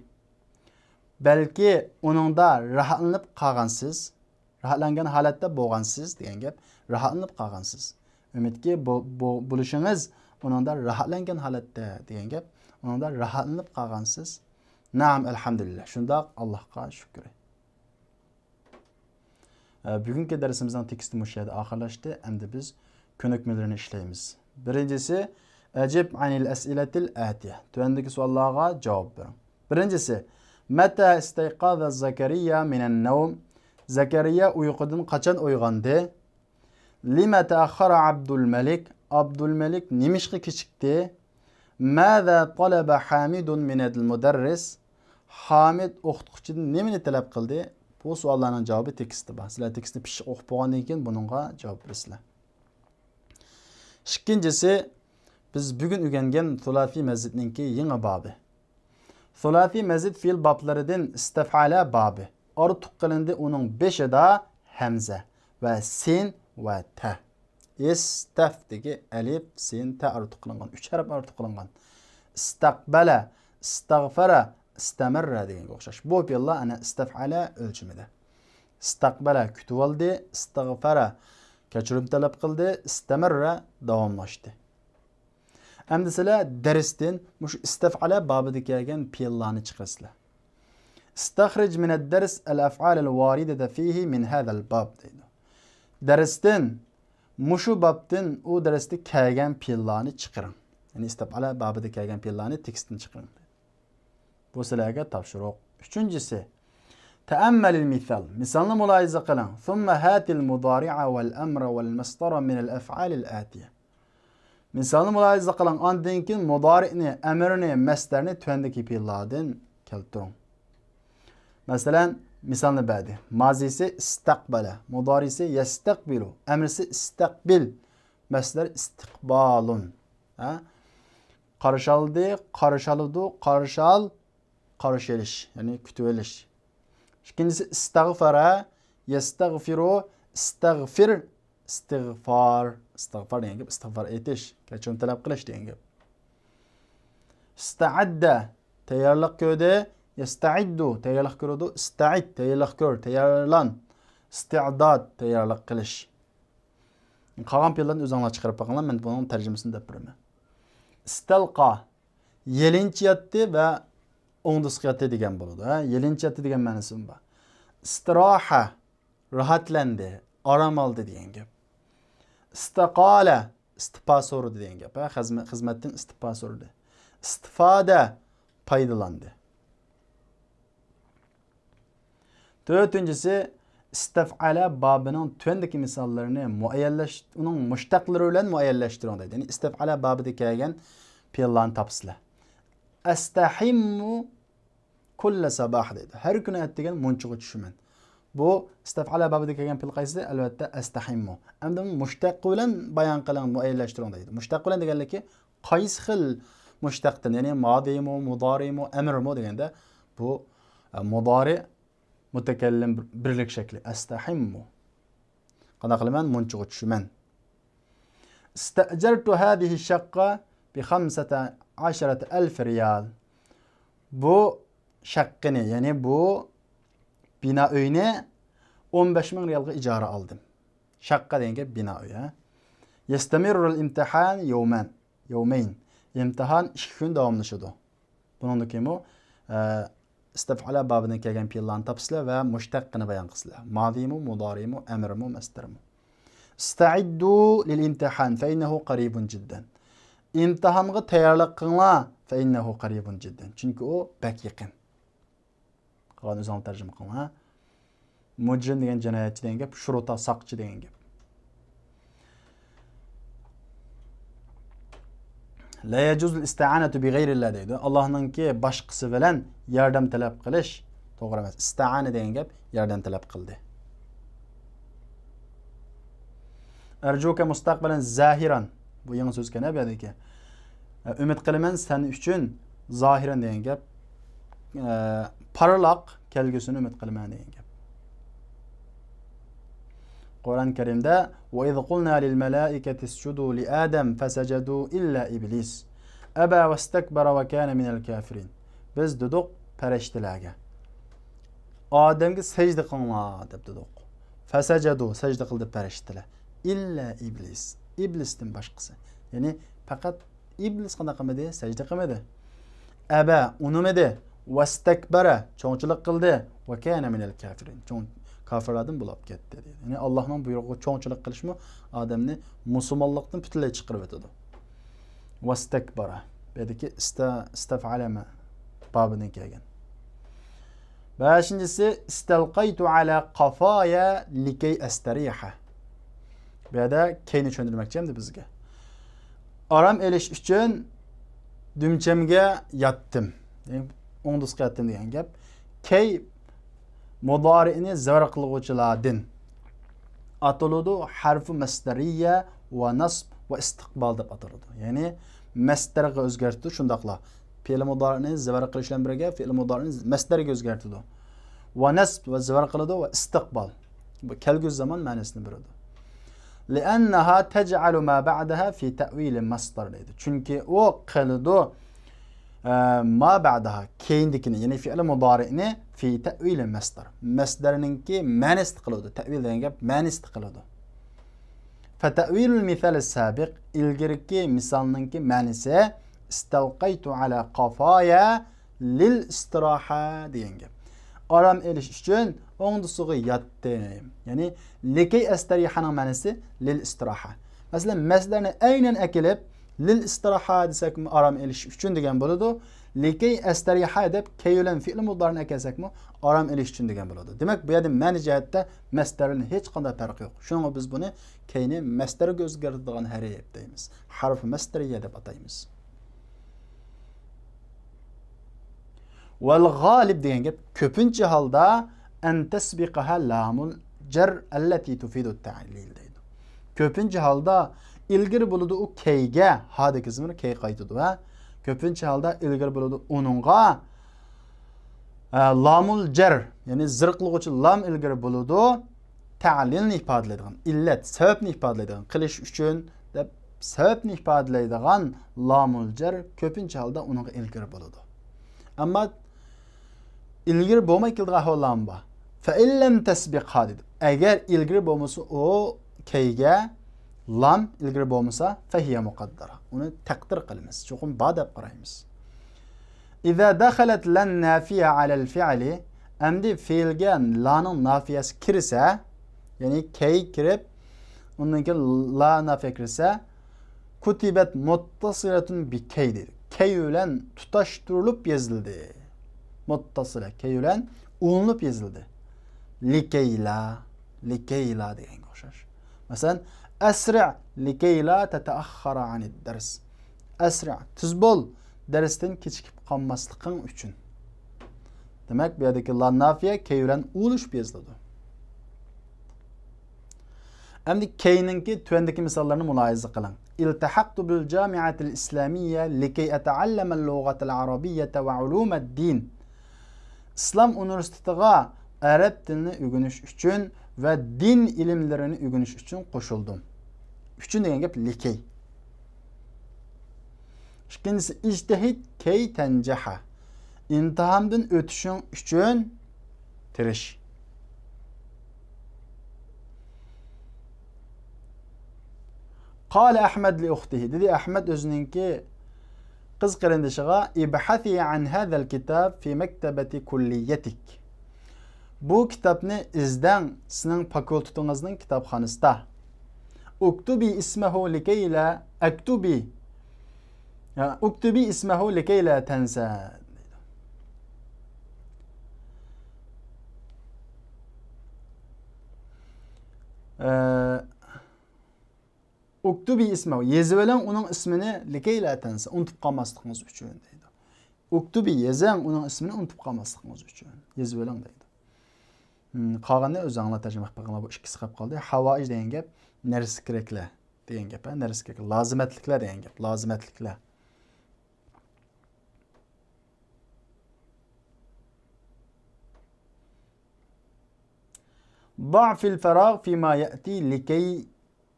بەلكى ئۇنىڭدا راھەتلىنىپ قالغانسىز. راھەتلەنگەن ھالەتتە بولغانسىز دېگەن گەپ. راھەتلىنىپ قالغانسىز. ئۈمىدكى بو-، بو-، بولۇشىڭىز ئۇنىڭدا راھەتلەنگەن ھالەتتە دېگەن گەپ. ئۇنىڭدا راھەتلىنىپ قالغانسىز. نەئەم، ئەلھەمدۇلىللا. شۇنداق، ئاللاھقا شۈكرى. ئە، بۈگۈنكى دەرسىمىزنىڭ تېكىستى مۇشۇ يەردە ئاخىرلاشتى. ئەمدى بىز كۆنۈكمىلىرىنى ئىشلەيمىز. بىرىنچىسى، أجب عن الأسئلة الآتية. تۆۋەندىكى سوئاللارغا جاۋاب بېرىڭ. بىرىنچىسى، متى استيقظ زكريا من النوم؟ زەكەرىيا ئۇيقۇدىن قاچان ئويغاندى؟ لم تأخر عبد الملك؟ ئابدۇلمەلىك نېمىشقا كېچىكتى؟ ماذا طلب حامد من المدرس؟ ھامىد ئوقۇتقۇچىدىن نېمىنى تەلەپ قىلدى؟ بۇ سوئاللارنىڭ جاۋابى تېكىستتە بار. سىلەر تېكىستنى پىششىق ئوقۇپ بولغاندىن كېيىن بۇنىڭغا جاۋاب بېرىسىلەر. ئىككىنچىسى، بىز بۈگۈن ئۆگەنگەن سۇلاسىي مەزىدنىڭكى يېڭى بابى. سۇلاسىي مەزىد فېئىل بابلىرىدىن ئىستەفئەلە بابى. ئارتۇق قىلىندى ئۇنىڭ بېشىدا ھەمزە ۋە سىن ۋە تە. ئىستەف دېگى ئەلىپ، سىن، تە ئارتۇق قىلىنغان، ئۈچ ھەرپ ئارتۇق قىلىنغان. ئىستەقبەلە، ئىستەغفەرە، ئىستەمەررە دېگەنگە ئوخشاش. بۇ پېئىللار ئەنە ئىستەفئەلە ئۆلچىمىدە. ئىستەقبەلە كۈتۈۋالدى، ئىستەغفەرە كەچۈرۈم تەلەپ قىلدى، ئىستەمەررە داۋاملاشتى. ئەمدى سىلەر دەرستىن مۇشۇ ئىستەفئەلە بابىدا كەلگەن پېئىللارنى چىقىرىسىلەر. استخرج من الدرس الأفعال الواردة فيه من هذا الباب دەيدۇ. دەرستىن، مۇشۇ بابتىن ئۇ دەرستە كەلگەن پېئىللارنى چىقىرىڭ. يەنى ئىستەفئەلە بابىدا كەلگەن پېئىللارنى تېكىستتىن چىقىرىڭ. بۇ سىلەرگە تاپشۇرۇق. ئۈچىنچىسى، تەئەممەلىل مىسال. مىسالنى مۇلاھىزە قىلىڭ. ثم هات المضارع والأمر والمصدر من الأفعال الآتية. مىسالنى مۇلاھىزە قىلىڭ. ئاندىن كېيىن مۇدارىئنى، ئەمرنى، مەسدەرنى تۆۋەندىكى پېئىللاردىن كەلتۈرۈڭ. مەسىلەن، مىسالنى بەردى. مازىسى ئىستەقبەلە، مۇدارىسى يەستەقبىلۇ، ئەمرىسى ئىستەقبىل، مەسدەر ئىستىقبالۇن. ھە؟ قارشى ئالدى، قارشى ئالىدۇ، قارشى ئال، قارشى ئېلىش، يەنى كۈتۈۋېلىش. ئىككىنچىسى ئىستەغفەرە، يەستەغفىرۇ، ئىستەغفىر، ئىستىغفار. ئىستىغفار دېگەن گەپ ئىستىغفار ئېيتىش، كەچۈرۈم تەلەپ قىلىش دېگەن گەپ. ئىستەئەددە، تەييارلىق كۆردى. يەستەئىددۇ، تەييارلىق كۆرىدۇ. ئىستەئىد، تەييارلىق كۆر، تەييارلان. ئىستىئداد، تەييارلىق قىلىش. قالغان پېئىللارنى ئۆزۈڭلار چىقىرىپ بېقىڭلار، مەن بۇنىڭ تەرجىمىسىنى دەپ بېرىمەن. ئىستەلقا، يېلىنچ ياتتى ۋە ئوڭدىسىغا ياتتى دېگەن بولىدۇ. ھە؟ يېلىنچ ياتتى دېگەن مەنىسىمۇ بار. ئىستىراھە، راھەتلەندى، ئارام ئالدى دېگەن گەپ. ئىستىقالە، ئىستىپا سورىدى دېگەن گەپ. ھە؟ خىزمە-، خىزمەتتىن ئىستىپا سورىدى. ئىستىفادە، پايدىلاندى. تۆتىنچىسى، ئىستەفئەلە بابىنىڭ تۆۋەندىكى مىساللىرىنى مۇئەييەنلەش-، ئۇنىڭ مۇشتەقلىرى بىلەن مۇئەييەنلەشتۈرۈڭ دەيدۇ. يەنى ئىستەفئەلە بابىدا كەلگەن پېئىللارنى تاپىسىلەر. ئەستەھىممۇ كۇللە ساباھ دەيدۇ. ھەر كۈنى ئەتىگەن مۇنچىغا چۈشىمەن. بۇ ئىستەفئەلە بابىدا كەلگەن پېئىل قايسى؟ ئەلۋەتتە، ئەستەھىممۇ. ئەمدى مۇشتەق بىلەن بايان قىلىڭ، مۇئەييەنلەشتۈرۈڭ دەيدۇ. مۇشتەق بىلەن دېگەنلىكى، قايسى خىل مۇشتەقتىن، يەنى مادىمۇ، مۇدارىمۇ، ئەمرمۇ دېگەندە، بۇ، ئە، مۇدارى مۇتەكەللىم بىرلىك شەكلى، ئەستەھىممۇ. قانداق قىلىمەن؟ مۇنچىغا چۈشىمەن. ئىستەئجەرتۇ ھازىھى شەققە بىخەمسەتە ئەشەرەتە ئەلف رىيال. بۇ شەققىنى، يەنى بۇ بىنا ئۆينى ئون بەش مىڭ رىيالغا ئىجارە ئالدىم. شەققە دېگەن گەپ بىنا ئۆي، ھە. يەستەمىررۇل ئىمتىھان يەۋمەن، يەۋمەين. ئىمتىھان ئىككى كۈن داۋاملىشىدۇ. بۇنىڭدىن كېيىنمۇ، ئە، ئىستەفئەلە بابىدىن كەلگەن پېئىللارنى تاپىسىلەر ۋە مۇشتەققىنى بايان قىلىسىلەر. مادىمۇ، مۇدارىمۇ، ئەمرىمۇ، مەسدىرىمۇ. ئىستەئىددۇ لىل ئىمتىھان فەئىننەھۇ قەرىبۇن جىددەن. ئىمتىھانغا تەييارلىق قىلىڭلار. فەئىننەھۇ قەرىبۇن جىددەن. چۈنكى ئۇ بەك يېقىن. قالغان ئۆزۈڭلار تەرجىمە قىلىڭلار. مۇجرىم دېگەن جىنايەتچى دېگەن گەپ، شۇرۇتا ساقچى دېگەن گەپ. لا يجوز الاستعانة بغير الله دەيدۇ. ئاللاھنىڭكى باشقىسى بىلەن ياردەم تەلەپ قىلىش توغرا ئەمەس. ئىستەئانە دېگەن گەپ ياردەم تەلەپ قىلدى. ئەرجۇكە مۇستەقبەلەن زاھىرەن. بۇ يېڭى سۆزكەن، ھە، بۇ يەردىكى. ئە، ئۈمىد قىلىمەن سەن ئۈچۈن زاھىرەن دېگەن گەپ. ئە، پارلاق كەلگۈسىنى ئۈمىد قىلىمەن دېگەن گەپ. قۇرئان كەرىمدە، وَإِذْ قُلْنَا لِلْمَلَائِكَةِ اسْجُدُوا لِآدَمَ فَسَجَدُوا إِلَّا إِبْلِيسَ أَبَى وَاسْتَكْبَرَ وَكَانَ مِنَ الْكَافِرِينَ. بىز دېدۇق پەرىشتىلەرگە، ئادەمگە سەجدە قىلىڭلار دەپ دېدۇق. فەسەجەدۇ، سەجدە قىلدى پەرىشتىلەر. ئىللا ئىبلىس، ئىبلىستىن باشقىسى. يەنى پەقەت ئىبلىس قانداق قىلمىدى؟ سەجدە قىلمىدى. ئەبە، ئۇنىمىدى. ۋەستەكبەرە، چوڭچىلىق قىلدى. ۋەكانە مىنەل كافىرىن، چوڭ كافىرلاردىن بولۇپ كەتتى دەيدۇ. يەنى ئاللاھنىڭ بۇيرۇقىغا چوڭچىلىق قىلىشمۇ ئادەمنى مۇسۇلمانلىقتىن پۈتۈنلەي چىقىرىۋېتىدۇ. ۋەستەكبەرە. بۇ يەردىكى ئىستە-، ئىستەفئەلە بابىدىن كەلگەن. بەشىنچىسى، ئىستەلقەيتۇ ئەلا قافايا لىكەي ئەستەرىھە. بۇ يەردە كەينى چۈشەندۈرمەكچى ئەمدى بىزگە. ئارام ئېلىش ئۈچۈن دۈمچەمگە ياتتىم. ئوڭدىسىغا ياتتىم دېگەن گەپ. كەي مۇدارىئنى زەۋەر قىلغۇچىلاردىن ئاتىلىدۇ. ھەرفۇ مەسدەرىيە ۋە نەسب ۋە ئىستىقبال دەپ ئاتىلىدۇ. يەنى مەسدەرگە ئۆزگەرتىدۇ شۇنداقلا. پېئىل مۇدارىئنى زەۋەر قىلىش بىلەن بىرگە پېئىل مۇدارىئنى مەسدەرگە ئۆزگەرتىدۇ. ۋە نەسب ۋە زەۋەر قىلىدۇ ۋە ئىستىقبال. بۇ كەلگۈسى زامان مەنىسىنى بېرىدۇ. لىئەننەھا تەجئەلۇ ما بەئدەھا فى تەئۋىلى مەسدەر دەيدۇ. چۈنكى ئۇ قىلىدۇ، ئە، ما بەئدەھا، كېيىندىكىنى، يەنى فېئىل مۇدارىئنى فى تەئۋىلى مەسدەر. مەسدەرنىڭكى مەنىسىنى قىلىدۇ. تەئۋىل دېگەن گەپ مەنىسىنى قىلىدۇ. فتأويل المثال السابق، ئىلگىرىكى مىسالنىڭكى مەنىسى، استلقيت على قفايا للاستراحة دېگەن گەپ. ئارام ئېلىش ئۈچۈن ئوڭدىسىغا ياتتىم. يەنى لكي أستريحنىڭ مەنىسى للاستراحة. مەسىلەن، مەسدەرنى ئەينەن ئەكېلىپ، للاستراحة دېسەكمۇ ئارام ئېلىش ئۈچۈن دېگەن بولىدۇ. لكي أستريح دەپ كەي بىلەن فېئىل مۇدارىنى ئەكەلسەكمۇ ئارام ئېلىش ئۈچۈن دېگەن بولىدۇ. دېمەك، بۇ يەردە مەنە جەھەتتە مەسدەر بىلەن ھېچقانداق پەرق يوق. شۇنىڭغا بىز بۇنى كەينى مەسدەرگە ئۆزگەرتىدىغان ھەرپ دەيمىز. ھەرف مەسدەرىيە دەپ ئاتايمىز. ۋەل غالىب دېگەن گەپ كۆپىنچە ھالدا أن تسبقها لام الجر التي تفيد التعليل دەيدۇ. كۆپىنچە ھالدا ئىلگىرى بولىدۇ ئۇ كەيگە، ھادىكى زېمىر كەي قايتىدۇ ھە. كۆپىنچە ھالدا ئىلگىرى بولىدۇ ئۇنىڭغا، ئە، لامۇل جەر، يەنى زىر قىلغۇچى لام ئىلگىرى بولىدۇ. تەلىلنى ئىپادىلەيدىغان، ئىللەت، سەۋەبنى ئىپادىلەيدىغان، قىلىش ئۈچۈن دەپ سەۋەبنى ئىپادىلەيدىغان لامۇل جەر كۆپىنچە ھالدا ئۇنىڭغا ئىلگىرى بولىدۇ. ئەمما ئىلگىرى بولماي كېلىدىغان ئەھۋاللارمۇ بار. فإن لم تسبقها دېدى. ئەگەر ئىلگىرى بولمىسا ئۇ كەيگە لام ئىلگىرى بولمىسا فەھىيە مۇقەددەرە. ئۇنى تەقدىر قىلىمىز. چوقۇم بار دەپ قارايمىز. ئىزا دەخەلەت لەن نافىيە ئەلەل فىئلى. ئەمدى فېئىلگە لانىڭ نافىيەسى كىرسە، يەنى كەي كىرىپ، ئۇندىن كېيىن لا نافىيە كىرسە، كۇتىبەت مۇتتەسىلەتۇن بىكەي دەيدۇ. كەي بىلەن تۇتاشتۇرۇلۇپ يېزىلدى. مۇتتەسىلە، كەي بىلەن ئۇلىنىپ يېزىلدى. لىكەيلا، لىكەيلا دېگەنگە ئوخشاش. مەسىلەن، ئەسرىئ لىكەيلا تەتەئەخخەرە ئەنىد دەرس. ئەسرىئ، تېز بول، دەرستىن كېچىكىپ قالماسلىقىڭ ئۈچۈن. دېمەك، بۇ يەردىكى لا نافىيە كەي بىلەن ئۇلىشىپ يېزىلىدۇ. ئەمدى كەينىڭكى تۆۋەندىكى مىساللارنى مۇلاھىزە قىلىڭ. التحقت بالجامعة الإسلامية لكي أتعلم اللغة العربية وعلوم الدين. ئىسلام ئۇنىۋېرسىتېتىغا ئەرەب تىلىنى ئۆگىنىش ئۈچۈن ۋە دىن ئىلىملىرىنى ئۆگىنىش ئۈچۈن قوشۇلدۇم. ئۈچۈن دېگەن گەپ لىكەي. ئىككىنچىسى، اجتهد كي تنجح. ئىمتىھاندىن ئۆتۈشۈڭ ئۈچۈن تىرىش. قال أحمد لأخته. دېدى ئەھمەد ئۆزىنىڭكى قىز قېرىندىشىغا، ابحثي عن هذا الكتاب في مكتبة كليتك. بۇ كىتابنى ئىزدەڭ سېنىڭ فاكۇلتېتىڭىزنىڭ كىتابخانىسىدا. اكتبي اسمه لكي لا، اكتبي. يا، اكتبي اسمه لكي لا تنسى. ئە، اكتبي اسمه، يېزىۋېلىڭ ئۇنىڭ ئىسمىنى، لكي لا تنسى، ئۇنتۇپ قالماسلىقىڭىز ئۈچۈن دەيدۇ. اكتبي، يېزىڭ ئۇنىڭ ئىسمىنى ئۇنتۇپ قالماسلىقىڭىز ئۈچۈن. يېزىۋېلىڭ دەيدۇ. ھىم، قالغىنىنى ئۆزۈڭلار تەرجىمە قىلىپ بېقىڭلار، بۇ ئىككىسى قېلىپ قالدى. ھاۋائىج دېگەن گەپ نەرسە كېرەكلەر دېگەن گەپ، ھە، نەرسە كېرەك، لازىمەتلىكلەر دېگەن گەپ، لازىمەتلىكلەر. ضع في الفراغ فيما يأتي لكي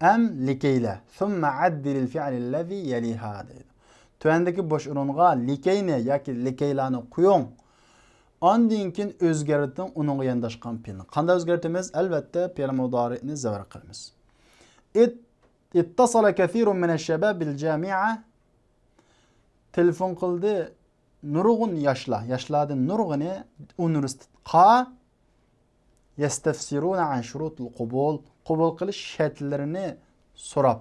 أم لكي لا، ثم عدل الفعل الذي يليها دەيدۇ. تۆۋەندىكى بوش ئورۇنغا لىكەينى ياكى لىكەيلانى قويۇڭ. ئاندىن كېيىن ئۆزگەرتىڭ ئۇنىڭغا يانداشقان پېئىلنى. قانداق ئۆزگەرتىمىز؟ ئەلۋەتتە، پېئىل مۇدارىئنى زەۋەر قىلىمىز. ات-، اتصل كثير من الشباب بالجامعة. تېلېفون قىلدى نۇرغۇن ياشلار، ياشلاردىن نۇرغۇنى ئۇنىۋېرسىتېتقا يەستەفسىرۇنە ئەن شۇرۇتىل قوبۇل، قوبۇل قىلىش شەرتلىرىنى سوراپ،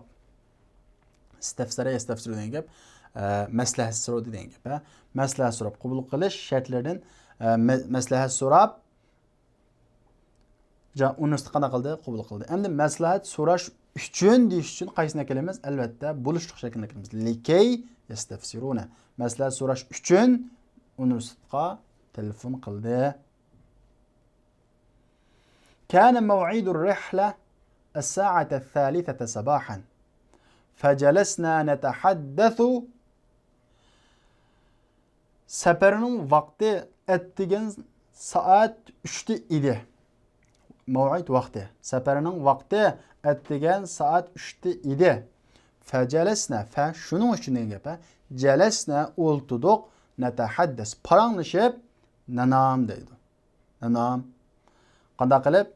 ئىستەفسەرە يەستەفسىرۇ دېگەن گەپ، ئە، مەسلىھەت سورىدى دېگەن گەپ، ھە. مەسلىھەت سوراپ، قوبۇل قىلىش شەرتلىرىدىن، ئە، مە-، مەسلىھەت سوراپ، جا-، ئۇنىۋېرسىتېت قانداق قىلدى؟ قوبۇل قىلدى. ئەمدى مەسلىھەت سوراش ئۈچۈن دېيىش ئۈچۈن قايسىنى ئەكېلىمىز؟ ئەلۋەتتە، بولۇشلۇق شەكىلنى ئەكېلىمىز. لىكەي يەستەفسىرۇنە. مەسلىھەت سوراش ئۈچۈن ئۇنىۋېرسىتېتقا تېلېفون قىلدى. كان موعد الرحلة الساعة الثالثة صباحا فجلسنا نتحدث. سەپەرنىڭ ۋاقتى ئەتىگەن سائەت ئۈچتە ئىدى. مەۋئىد ۋاقتى. سەپەرنىڭ ۋاقتى ئەتىگەن سائەت ئۈچتە ئىدى. فەجەلەسنە، فە شۇنىڭ ئۈچۈن دېگەن گەپ، ھە. جەلەسنە ئولتۇردۇق، نەتەھەددەس پاراڭلىشىپ، نەنام دەيدۇ. نەنام. قانداق قىلىپ؟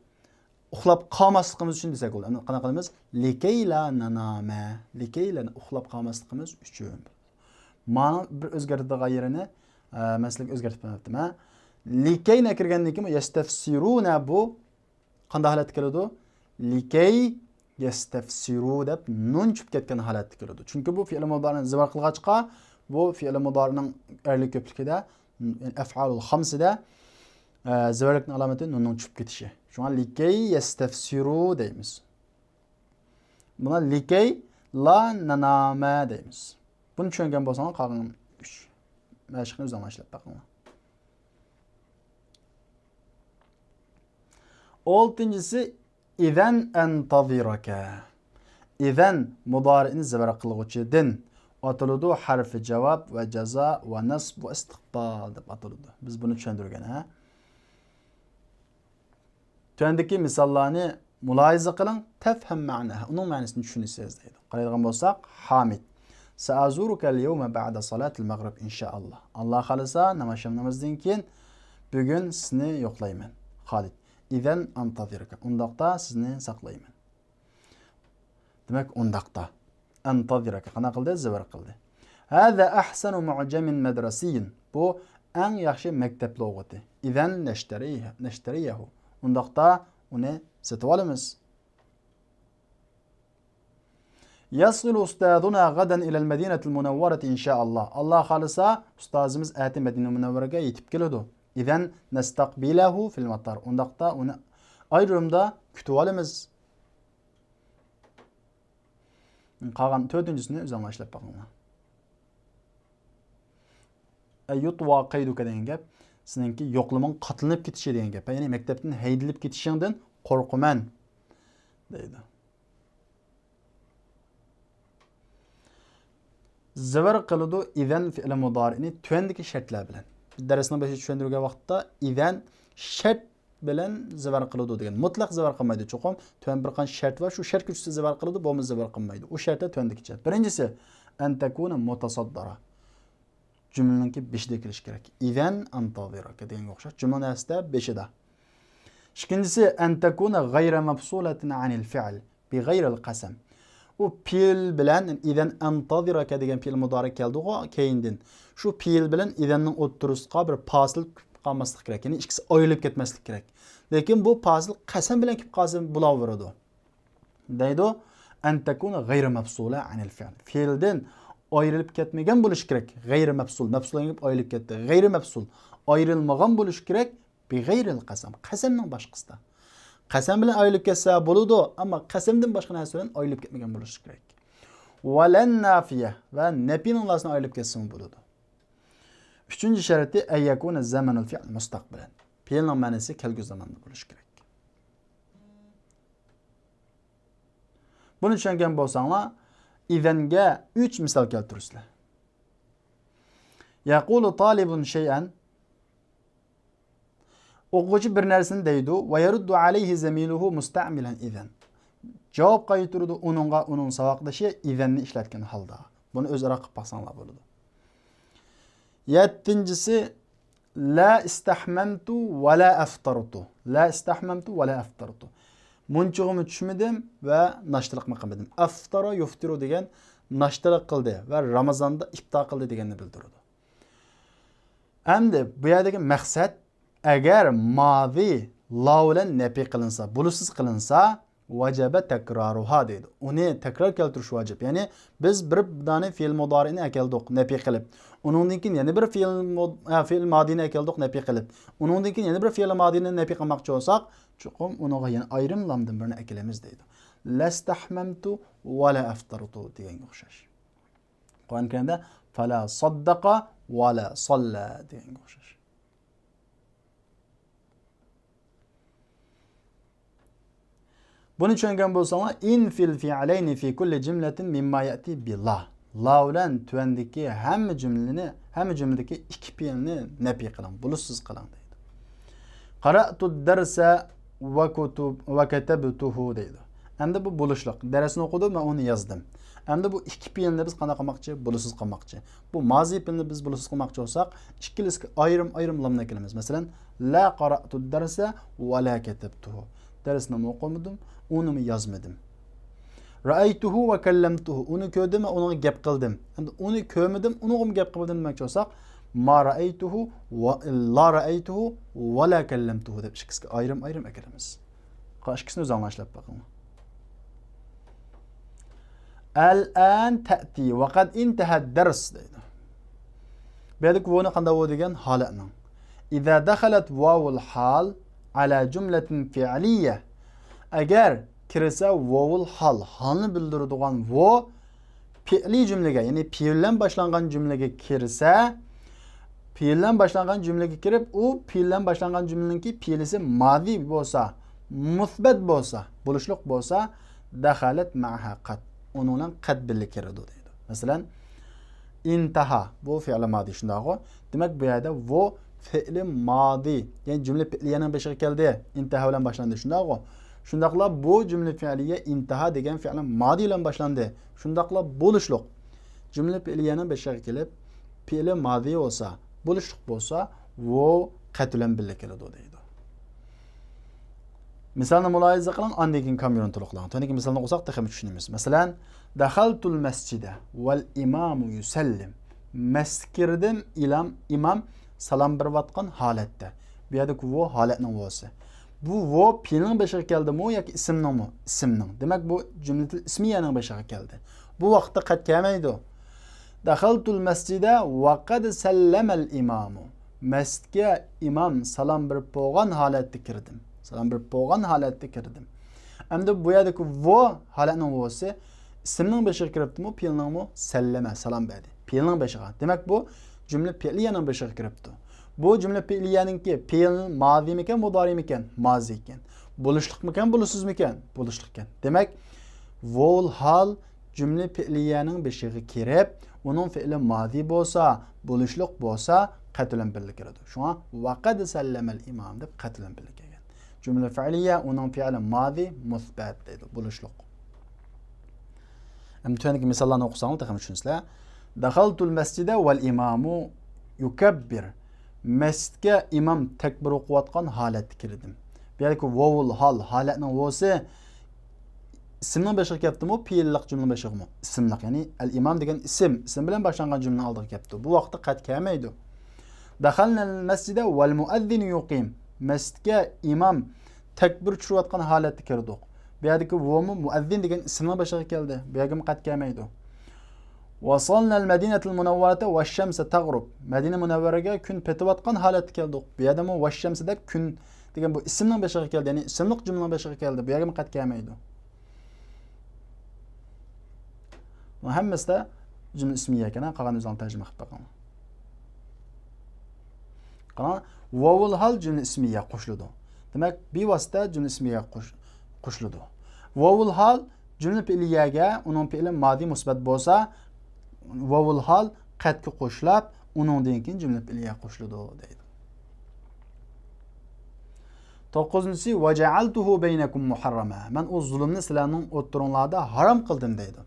ئۇخلاپ قالماسلىقىمىز ئۈچۈن دېسەك بولىدۇ. قانداق قىلىمىز؟ لىكەيلا نەنامە. لىكەيلا ئۇخلاپ قالماسلىقىمىز ئۈچۈن. مانا بىر ئۆزگەرتىدىغان يېرىنى، ئە، مەسىلىگە ئۆزگەرتىپ بېرىپتىمەن. لىكەينە كىرگەندىن كېيىن يەستەفسىرۇنە بۇ قانداق ھالەتتە كېلىدۇ؟ لىكەي يەستەفسىرۇ دەپ نۇن چۈشۈپ كەتكەن ھالەتتە كېلىدۇ. چۈنكى بۇ فېئىل مۇدارىنى زىبار قىلغاچقا، بۇ فېئىل مۇدارىنىڭ ئەرلىك كۆپلۈكىدە، يەنى ئەفئالۇل خامسىدە، ئە، زىبارلىكنىڭ ئالامىتى نۇننىڭ چۈشۈپ كېتىشى. شۇڭا لىكەي يەستەفسىرۇ دەيمىز. بۇنا لىكەي لا نەنامە دەيمىز. بۇنى چۈشەنگەن بولساڭلار، قالغان ئۈچ مەشىقنى ئۆزۈڭلار ئىشلەپ بېقىڭلار. ئالتىنچىسى، ئىزەن ئەنتەزىرەكە. ئىزەن مۇدارىئنى زىبار قىلغۇچىدىن ئاتىلىدۇ، ھەرفى جاۋاب ۋە جازا ۋە نەسب ۋە ئىستىقبال دەپ ئاتىلىدۇ. بىز بۇنى چۈشەندۈرگەن، ھە؟ تۆۋەندىكى مىساللارنى مۇلاھىزە قىلىڭ، تەفھەم مەناھە، ئۇنىڭ مەنىسىنى چۈشىنىسىز دەيدۇ. قارايدىغان بولساق، ھامىد، سەئەزۇرۇكەل يەۋمە بەئدە سالاتىل مەغرىب ئىنشائاللا. ئاللا خالىسا، ناماز ئاخشام نامىزىدىن كېيىن بۈگۈن سىزنى يوقلايمەن. خالىد، إذن أنتظرك. ئۇنداقتا سىزنى ساقلايمەن. دېمەك، ئۇنداقتا. أنتظرك. قانداق قىلدى؟ زىبار قىلدى. هذا أحسن معجم مدرسي. بۇ ئەڭ ياخشى مەكتەپ لۇغىتى. إذن نشتريه، نشتريه. ئۇنداقتا ئۇنى سېتىۋالىمىز. يصل أستاذنا غدا إلى المدينة المنورة إن شاء الله. ئاللا خالىسا، ئۇستازىمىز ئەتە مەدىنە مۇنەۋۋەرىگە يېتىپ كېلىدۇ. إذن نستقبله في المطار. ئۇنداقتا ئۇنى ئايرودرومدا كۈتۈۋالىمىز. قالغان تۆتىنچىسىنى ئۆزۈڭلار ئىشلەپ بېقىڭلار. يطوى قيدك دېگەن گەپ، سېنىڭكى يوقلىمىڭ قاتلىنىپ كېتىشى دېگەن گەپ. يەنى مەكتەپتىن ھەيدىلىپ كېتىشىڭدىن قورقىمەن، دەيدۇ. زىبار قىلىدۇ إذن فېئىل مۇدارىئنى تۆۋەندىكى شەرتلەر بىلەن. دەرسنىڭ بېشىدا چۈشەندۈرگەن ۋاقىتتا إذن شەرت بىلەن زىبار قىلىدۇ دېگەن. مۇتلەق زىبار قىلمايدۇ چوقۇم. تۆۋەن بىر قانچە شەرت بار، شۇ شەرت كۈچىسىدە زىبار قىلىدۇ، بولمىسا زىبار قىلمايدۇ. ئۇ شەرتلەر تۆۋەندىكىچە. بىرىنچىسى، أن تكون متصدرة. جۈملىنىڭكى بېشىدا كېلىشى كېرەك. إذن أنتظرك دېگەنگە ئوخشاش. جۈملىنىڭ ئەسلىدە بېشىدا. ئىككىنچىسى، أن تكون غير مفصولة عن الفعل بغير القسم. ئۇ پېئىل بىلەن إذن أنتظرك دېگەن پېئىل مۇدارىئ كەلدىغۇ كەينىدىن. شۇ پېئىل بىلەن إذننىڭ ئوتتۇرىسىغا بىر پاسىل قالماسلىق كېرەك. يەنى ئىككىسى ئايرىلىپ كەتمەسلىك كېرەك. لېكىن بۇ پاسىل قەسەم بىلەن كېلىپ قالسا بولاۋېرىدۇ. دەيدۇ، أن تكون غير مفصولة عن الفعل. پېئىلدىن ئايرىلىپ كەتمىگەن بولۇشى كېرەك. غەيرىي مەپسۇل. مەپسۇل دېگەن گەپ ئايرىلىپ كەتتى. غەيرىي مەپسۇل. ئايرىلمىغان بولۇشى كېرەك. بغير القسم. قەسەمنىڭ باشقىسىدا. قەسەم بىلەن ئايرىلىپ كەتسە بولىدۇ، ئەمما قەسەمدىن باشقا نەرسە بىلەن ئايرىلىپ كەتمىگەن بولۇشى كېرەك. ولا النافية ۋە نەپىنىڭ لاسىدىن ئايرىلىپ كەتسىمۇ بولىدۇ. ئۈچىنچى شەرتى، أن يكون زمن الفعل مستقبلا. پېئىلنىڭ مەنىسى كەلگۈسى زاماندا بولۇشى كېرەك. بۇنى چۈشەنگەن بولساڭلار، إذنگە ئۈچ مىسال كەلتۈرىسىلەر. يقول طالب شيئا. ئوقۇغۇچى بىر نەرسىنى دەيدۇ، ويرد عليه زميله مستعملا إذن. جاۋاب قايتۇرىدۇ ئۇنىڭغا ئۇنىڭ ساۋاقدىشى إذننى ئىشلەتكەن ھالدا. بۇنى ئۆزئارا قىلىپ باقساڭلار بولىدۇ. يەتتىنچىسى، لا استحممت ولا أفطرت. لا استحممت ولا أفطرت. مۇنچىغىمۇ چۈشمىدىم ۋە ناشتىلىقمۇ قىلمىدىم. أفطر يفطر دېگەن ناشتىلىق قىلدى ۋە رامىزاندا ئىپتار قىلدى دېگەننى بىلدۈرىدۇ. ئەمدى بۇ يەردىكى مەقسەت، ئەگەر ماضى لا بىلەن نەپى قىلىنسا، بولۇشسىز قىلىنسا، وجب تكرارها دەيدۇ. ئۇنى تەكرار كەلتۈرۈش ۋاجىپ. يەنى بىز بىر دانە فېئىل مۇدارىئنى ئەكەلدۇق، نەپى قىلىپ. ئۇنىڭدىن كېيىن يەنە بىر فېئىل مۇ-، ئە، فېئىل مادىنى ئەكەلدۇق، نەپى قىلىپ. ئۇنىڭدىن كېيىن يەنە بىر فېئىل مادىنى نەپى قىلماقچى بولساق، چوقۇم ئۇنىڭغا يەنە ئايرىم لامدىن بىرنى ئەكېلىمىز دەيدۇ. لا استحممت ولا أفطرت دېگەنگە ئوخشاش. قۇرئان كەرىمدە فلا صدق ولا صلى دېگەنگە ئوخشاش. بۇنى چۈشەنگەن بولساڭلار، إن في الفعلين في كل جملة مما يأتي بلا. لا بىلەن تۆۋەندىكى ھەممە جۈملىنى، ھەممە جۈملىدىكى ئىككى پېئىلنى نەپى قىلىڭ، بولۇشسىز قىلىڭ دەيدۇ. قرأت الدرس وكتب-، وكتبته دەيدۇ. ئەمدى بۇ بولۇشلۇق. دەرسنى ئوقۇدۇم ۋە ئۇنى يازدىم. ئەمدى بۇ ئىككى پېئىلنى بىز قانداق قىلماقچى؟ بولۇشسىز قىلماقچى. بۇ مازى پېئىلنى بىز بولۇشسىز قىلماقچى بولساق، ئىككىلىسىگە ئايرىم-ئايرىم لامنى ئەكىلىمىز. مەسىلەن، لا قرأت الدرس ولا كتبته. دەرسنىمۇ ئوقۇمىدىم، ئۇنىمۇ يازمىدىم. رأيته وكلمته. ئۇنى كۆردۈم ۋە ئۇنىڭغا گەپ قىلدىم. ئەمدى ئۇنى كۆرمىدىم، ئۇنىڭغىمۇ گەپ قىلمىدىم دېمەكچى بولساق، ما رأيته ۋە، لا رأيته ولا كلمته دەپ ئىككىسىگە ئايرىم-ئايرىم ئەكىلىمىز. قا-، ئىككىسىنى ئۆزۈڭلار ئىشلەپ بېقىڭلار. الآن تأتي وقد انتهى الدرس دەيدۇ. بۇ يەردىكى ۋونى قانداق ۋو دېگەن؟ ھالەتنىڭ. إذا دخلت واو الحال على جملة فعلية. ئەگەر كىرسە ۋوۋۇل ھال، ھالنى بىلدۈرىدىغان ۋو پېئلىي جۈملىگە، يەنى پېئىل بىلەن باشلانغان جۈملىگە كىرسە، پېئىل بىلەن باشلانغان جۈملىگە كىرىپ، ئۇ پېئىل بىلەن باشلانغان جۈملىنىڭكى پېئىلىسى مادى بولسا، مۇسبەت بولسا، بولۇشلۇق بولسا، دخلت معها قد. ئۇنىڭ بىلەن قەد بىللە كىرىدۇ دەيدۇ. مەسىلەن، انتهى، بۇ فېئىل مادى، شۇنداقغۇ؟ دېمەك، بۇ يەردە ۋو فېئىل مادى، يەنى جۈملە پېئلىيەنىڭ بېشىغا كەلدى. انتهى بىلەن باشلاندى، شۇنداقغۇ؟ شۇنداقلا بۇ جۈملە پېئلىيە انتهى دېگەن فېئىل مادى بىلەن باشلاندى. شۇنداقلا بولۇشلۇق. جۈملە پېئلىيەنىڭ بېشىغا كېلىپ، پېئىل مادى بولسا، بولۇشلۇق بولسا، ۋو قەد بىلەن بىللە كېلىدۇ دەيدۇ. مىسالنى مۇلاھىزە قىلىڭ، ئاندىن كېيىن كامېرونى تولۇقلاڭ. تۆۋەندىكى مىسالنى ئوقۇساق تېخىمۇ چۈشىنىمىز. مەسىلەن، دەخەلتۇل مەسجىدە ۋەل ئىمامۇ يۇسەللىم. مەسچىتكە كىردىم، ئىلام، ئىمام سالام بېرىۋاتقان ھالەتتە. بۇ يەردىكى ۋو ھالەتنىڭ ۋوسى. بۇ ۋو پېئىلنىڭ بېشىغا كەلدىمۇ ياكى ئىسىمنىڭمۇ؟ ئىسىمنىڭ. دېمەك، بۇ جۈملىتىل ئىسمىيەنىڭ بېشىغا كەلدى. بۇ ۋاقىتتا قەد كەلمەيدۇ. دەخەلتۇل مەسجىدە ۋەقەد سەللەمەل ئىمامۇ. مەسچىتكە ئىمام سالام بېرىپ بولغان ھالەتتە كىردىم. سالام بېرىپ بولغان ھالەتتە كىردىم. ئەمدى بۇ يەردىكى ۋو ھالەتنىڭ ۋوسى ئىسىمنىڭ بېشىغا كىرىپتىمۇ، پېئىلنىڭمۇ؟ سەللەمە، سالام بەردى. پېئىلنىڭ بېشىغا. دېمەك، بۇ جۈملە پېئلىيەنىڭ بېشىغا كىرىپتۇ. بۇ جۈملە پېئلىيەنىڭكى پېئىل مازىمىكەن، مۇدارىمىكەن؟ مازىكەن. بولۇشلۇقمىكەن، بولۇشسىزمىكەن؟ بولۇشلۇقكەن. دېمەك، ۋوۋۇل ھال جۈملە پېئلىيەنىڭ بېشىغا كىرىپ، ئۇنىڭ فېئلى مازى بولسا، بولۇشلۇق بولسا، قەد بىلەن بىللە كىرىدۇ. شۇڭا ۋەقەد سەللەمەل ئىمام دەپ قەد بىلەن بىللە كەلگەن. جۈملە فېئلىيە، ئۇنىڭ فېئلى مازى مۇسبەت دەيدۇ، بولۇشلۇق. ئەمدى تۆۋەندىكى مىساللارنى ئوقۇساڭلار تېخىمۇ چۈشىنىسىلەر. دەخەلتۇل مەسجىدە ۋەل ئىمامۇ يۇكەببىر. مەسچىتكە ئىمام تەكبىر ئوقۇۋاتقان ھالەتتە كىردىم. بۇ يەردىكى ۋوۋۇل ھال، ھالەتنىڭ ۋوسى ئىسىمنىڭ بېشىغا كەپتىمۇ، پېئىللىق جۈملىنىڭ بېشىغىمۇ؟ ئىسىملىق، يەنى ئەل ئىمام دېگەن ئىسىم، ئىسىم بىلەن باشلانغان جۈملىنىڭ ئالدىغا كەپتۇ. بۇ ۋاقىتتا قەد كەلمەيدۇ. دەخەلنەل مەسجىدە ۋەل مۇئەززىنۇ يۇقىم. مەسچىتكە ئىمام تەكبىر چۈشۈرۈۋاتقان ھالەتتە كىردۇق. بۇ يەردىكى ۋومۇ مۇئەززىن دېگەن ئىسىمنىڭ بېشىغا كەلدى. بۇ يەرگىمۇ قەد كەلمەيدۇ. ۋەسەلنەل مەدىنەتەل مۇنەۋۋەرەتە ۋەششەمسە تەغرۇب. مەدىنە مۇنەۋۋەرەگە كۈن پېتىۋاتقان ھالەتتە كەلدۇق. بۇ يەردىمۇ ۋەششەمسە دەپ كۈن دېگەن بۇ ئىسىمنىڭ بېشىغا كەلدى. يەنى ئىسىملىق جۈملىنىڭ بېشىغا كەلدى. بۇ يەرگىمۇ قەد كەلمەيدۇ. بۇنىڭ ھەممىسىدە جۈملە ئىسمىيە ئىكەن، قالغان ئۆزۈڭلار تەرجىمە قىلىپ بېقىڭلار. قاراڭ، ۋاۋۇل ھال جۈملە ئىسمىيە قوشۇلىدۇ. دېمەك، بىۋاسىتە جۈملە ئىسمىيە قوش-، قوشۇلىدۇ. ۋاۋۇل ھال جۈملە پېئلىيەگە، ئۇنىڭ پېئلى مادى مۇسبەت بولسا، ۋاۋۇل ھال قەدكە قوشۇلاپ، ئۇنىڭدىن كېيىن جۈملە پېئلىيە قوشۇلىدۇ دەيدۇ. توققۇزىنچىسى، ۋەجەئەلتۇھۇ بەينەكۇم مۇھەررەمە. مەن ئۇ زۇلۇمنى سىلەرنىڭ ئوتتۇرىڭلاردا ھارام قىلدىم دەيدۇ.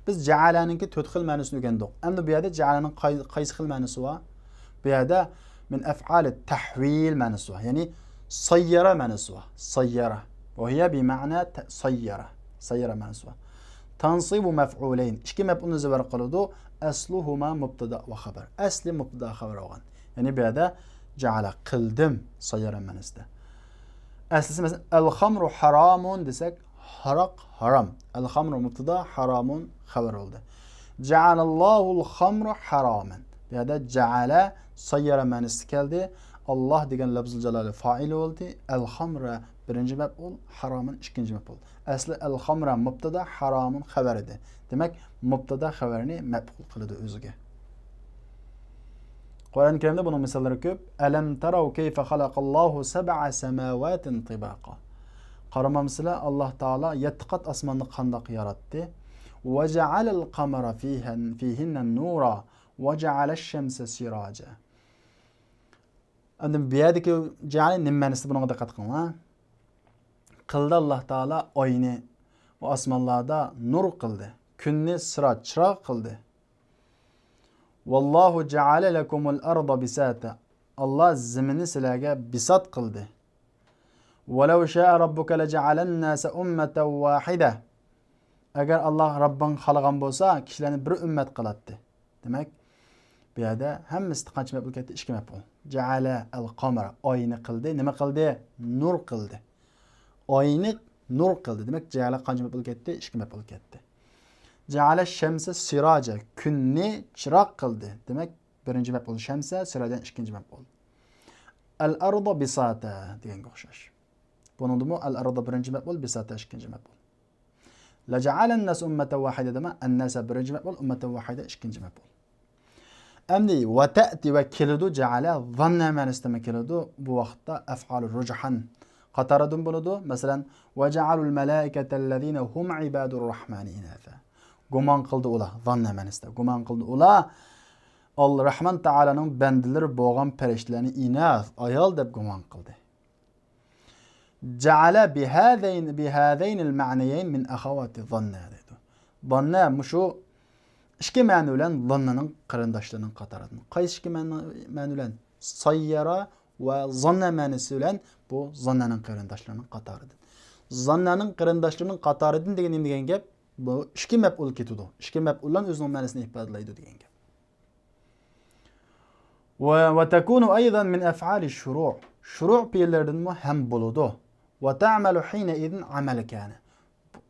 بىز جەئەلەنىڭكى تۆت خىل مەنىسىنى ئۆگەندۇق. ئەمدى بۇ يەردە جەئەلەنىڭ قاي-، قايسى خىل مەنىسى بار؟ بۇ يەردە مىن ئەفئالى تەھۋىل مەنىسى بار. يەنى سەييەرە مەنىسى بار. سەييەرە. ۋەھىيە بىمەنە تە-، سەييەرە. سەييەرە مەنىسى بار. تەنسىبۇ مەفئۇلەين. ئىككى مەپئۇلنى زىبەر قىلىدۇ. ئەسلۇھۇما مۇبتەدا ۋە خەبەر. ئەسلى مۇبتەدا خەۋەر بولغان. يەنى بۇ يەردە جەئەلە قىلدىم سەييەرە مەنىسىدە. ئەسلىسى مەسىلەن، ئەلخەمرۇ ھارامۇن دېسەك، ھاراق ھارام. ئەلخەمرۇ مۇبتەدا، ھارامۇن خەۋەر بولدى. جەئەلەللاھۇل خەمرە ھارامەن. بۇ يەردە جەئەلە سەييەرە مەنىسىدە كەلدى. ئاللاھ دېگەن لەفزۇل جالالە فائىلى بولدى. ئەلخەمرە بىرىنچى مەپئۇل، ھارامەن ئىككىنچى مەپئۇل. ئەسلى ئەلخەمرە مۇبتەدا، ھارامۇن خەۋەر ئىدى. دېمەك، مۇبتەدا خەۋەرنى مەپئۇل قىلىدۇ ئۆزىگە. قۇرئان كەرىمدە بۇنىڭ مىساللىرى كۆپ. ئەلەم تەرەۋ كەيفە خەلەقەللاھۇ سەبئە سەماۋاتىن تىباقا. قارىمامسىلەر، ئاللاھ تائالا يەتتە قات ئاسماننى قانداق ياراتتى؟ ۋە جەئەلەل قەمەرە فىھەن-، فىھىننە نۇرا ۋە جەئەلەش شەمسە سىراجا. ئەمدى بۇ يەردىكى جەئەلە نېمە مەنىسىدە، بۇنىڭغا دىققەت قىلىڭلار. قىلدى ئاللاھ تائالا ئاينى ۋە ئاسمانلاردا نۇر قىلدى. كۈننى سىراج، چىراغ قىلدى. ۋاللاھۇ جەئەلە لەكۇمۇل ئەرضە بىساتە. ئاللاھ زېمىننى سىلەرگە بىسات قىلدى. ۋەلەۋ شائە رەببۇكە لەجەئەلەن ناسە ئۇممەتەن ۋاھىدە. ئەگەر ئاللاھ رەببىڭ خالىغان بولسا، كىشىلەرنى بىر ئۈممەت قىلاتتى. دېمەك، بۇ يەردە ھەممىسىدە قانچە مەپئۇل كەتتى؟ ئىككى مەپئۇل. جەئەلە ئەل قەمەرە، ئاينى قىلدى. نېمە قىلدى؟ نۇر قىلدى. ئاينى نۇر قىلدى. دېمەك، جەئەلە قانچە مەپئۇل كەتتى؟ ئىككى مەپئۇل كەتتى. جەئەلە شەمسە سىراجە، كۈننى چىراغ قىلدى. دېمەك، بىرىنچى مەپئۇل شەمسە، سىراجەن ئىككىنچى مەپئۇل. ئەل ئەرضە بىساتە دېگەنگە ئوخشاش. بۇنىڭدىمۇ ئەل ئەرضە بىرىنچى مەپئۇل، بىساتە ئىككىنچى مەپئۇل. لەجەئەلەن ناسە ئۇممەتەن ۋاھىدە دېمە، ئەن ناسە بىرىنچى مەپئۇل، ئۇممەتەن ۋاھىدە ئىككىنچى مەپئۇل. ئەمدى ۋە تەئتى ۋە كېلىدۇ، جەئەلە زاننە مەنىسىدىمۇ كېلىدۇ. بۇ ۋاقىتتا ئەفئالۇ رۇجھان قاتارىدىن بولىدۇ. مەسىلەن، ۋە جەئەلۇل مەلائىكەتەللەزىنە ھۇم ئىبادۇر رەھمانى ئىناسا. گۇمان قىلدى ئۇلار، زاننە مەنىسىدە. گۇمان قىلدى ئۇلار، ئاللا رەھمان تائالانىڭ بەندىلىرى بولغان پەرىشتىلەرنى ئىناس، ئايال دەپ گۇمان قىلدى. جەئەلە بىھازەين-، بىھازەينىل مەنەيەين مىن ئەخەۋاتى زاننە دەيدۇ. زاننە مۇشۇ ئىككى مەنە بىلەن زاننىنىڭ قېرىنداشلىرىنىڭ قاتارىدىن. قايسى ئىككى مەنە، مەنە بىلەن؟ سەييەرە ۋە زاننە مەنىسى بىلەن بۇ زاننەنىڭ قېرىنداشلىرىنىڭ قاتارىدىن. زاننانىڭ قېرىنداشلىرىنىڭ قاتارىدىن دېگەن نېمە دېگەن گەپ؟ بۇ ئىككى مەپئۇل كېتىدۇ. ئىككى مەپئۇللان ئۆزىنىڭ مەنىسىنى ئىپادىلەيدۇ دېگەن گەپ. و، وتكون أيضا من أفعال الشروع. شۇرۇ پېئىللىرىدىنمۇ ھەم بولىدۇ. وتعمل حينئذ عمل كان.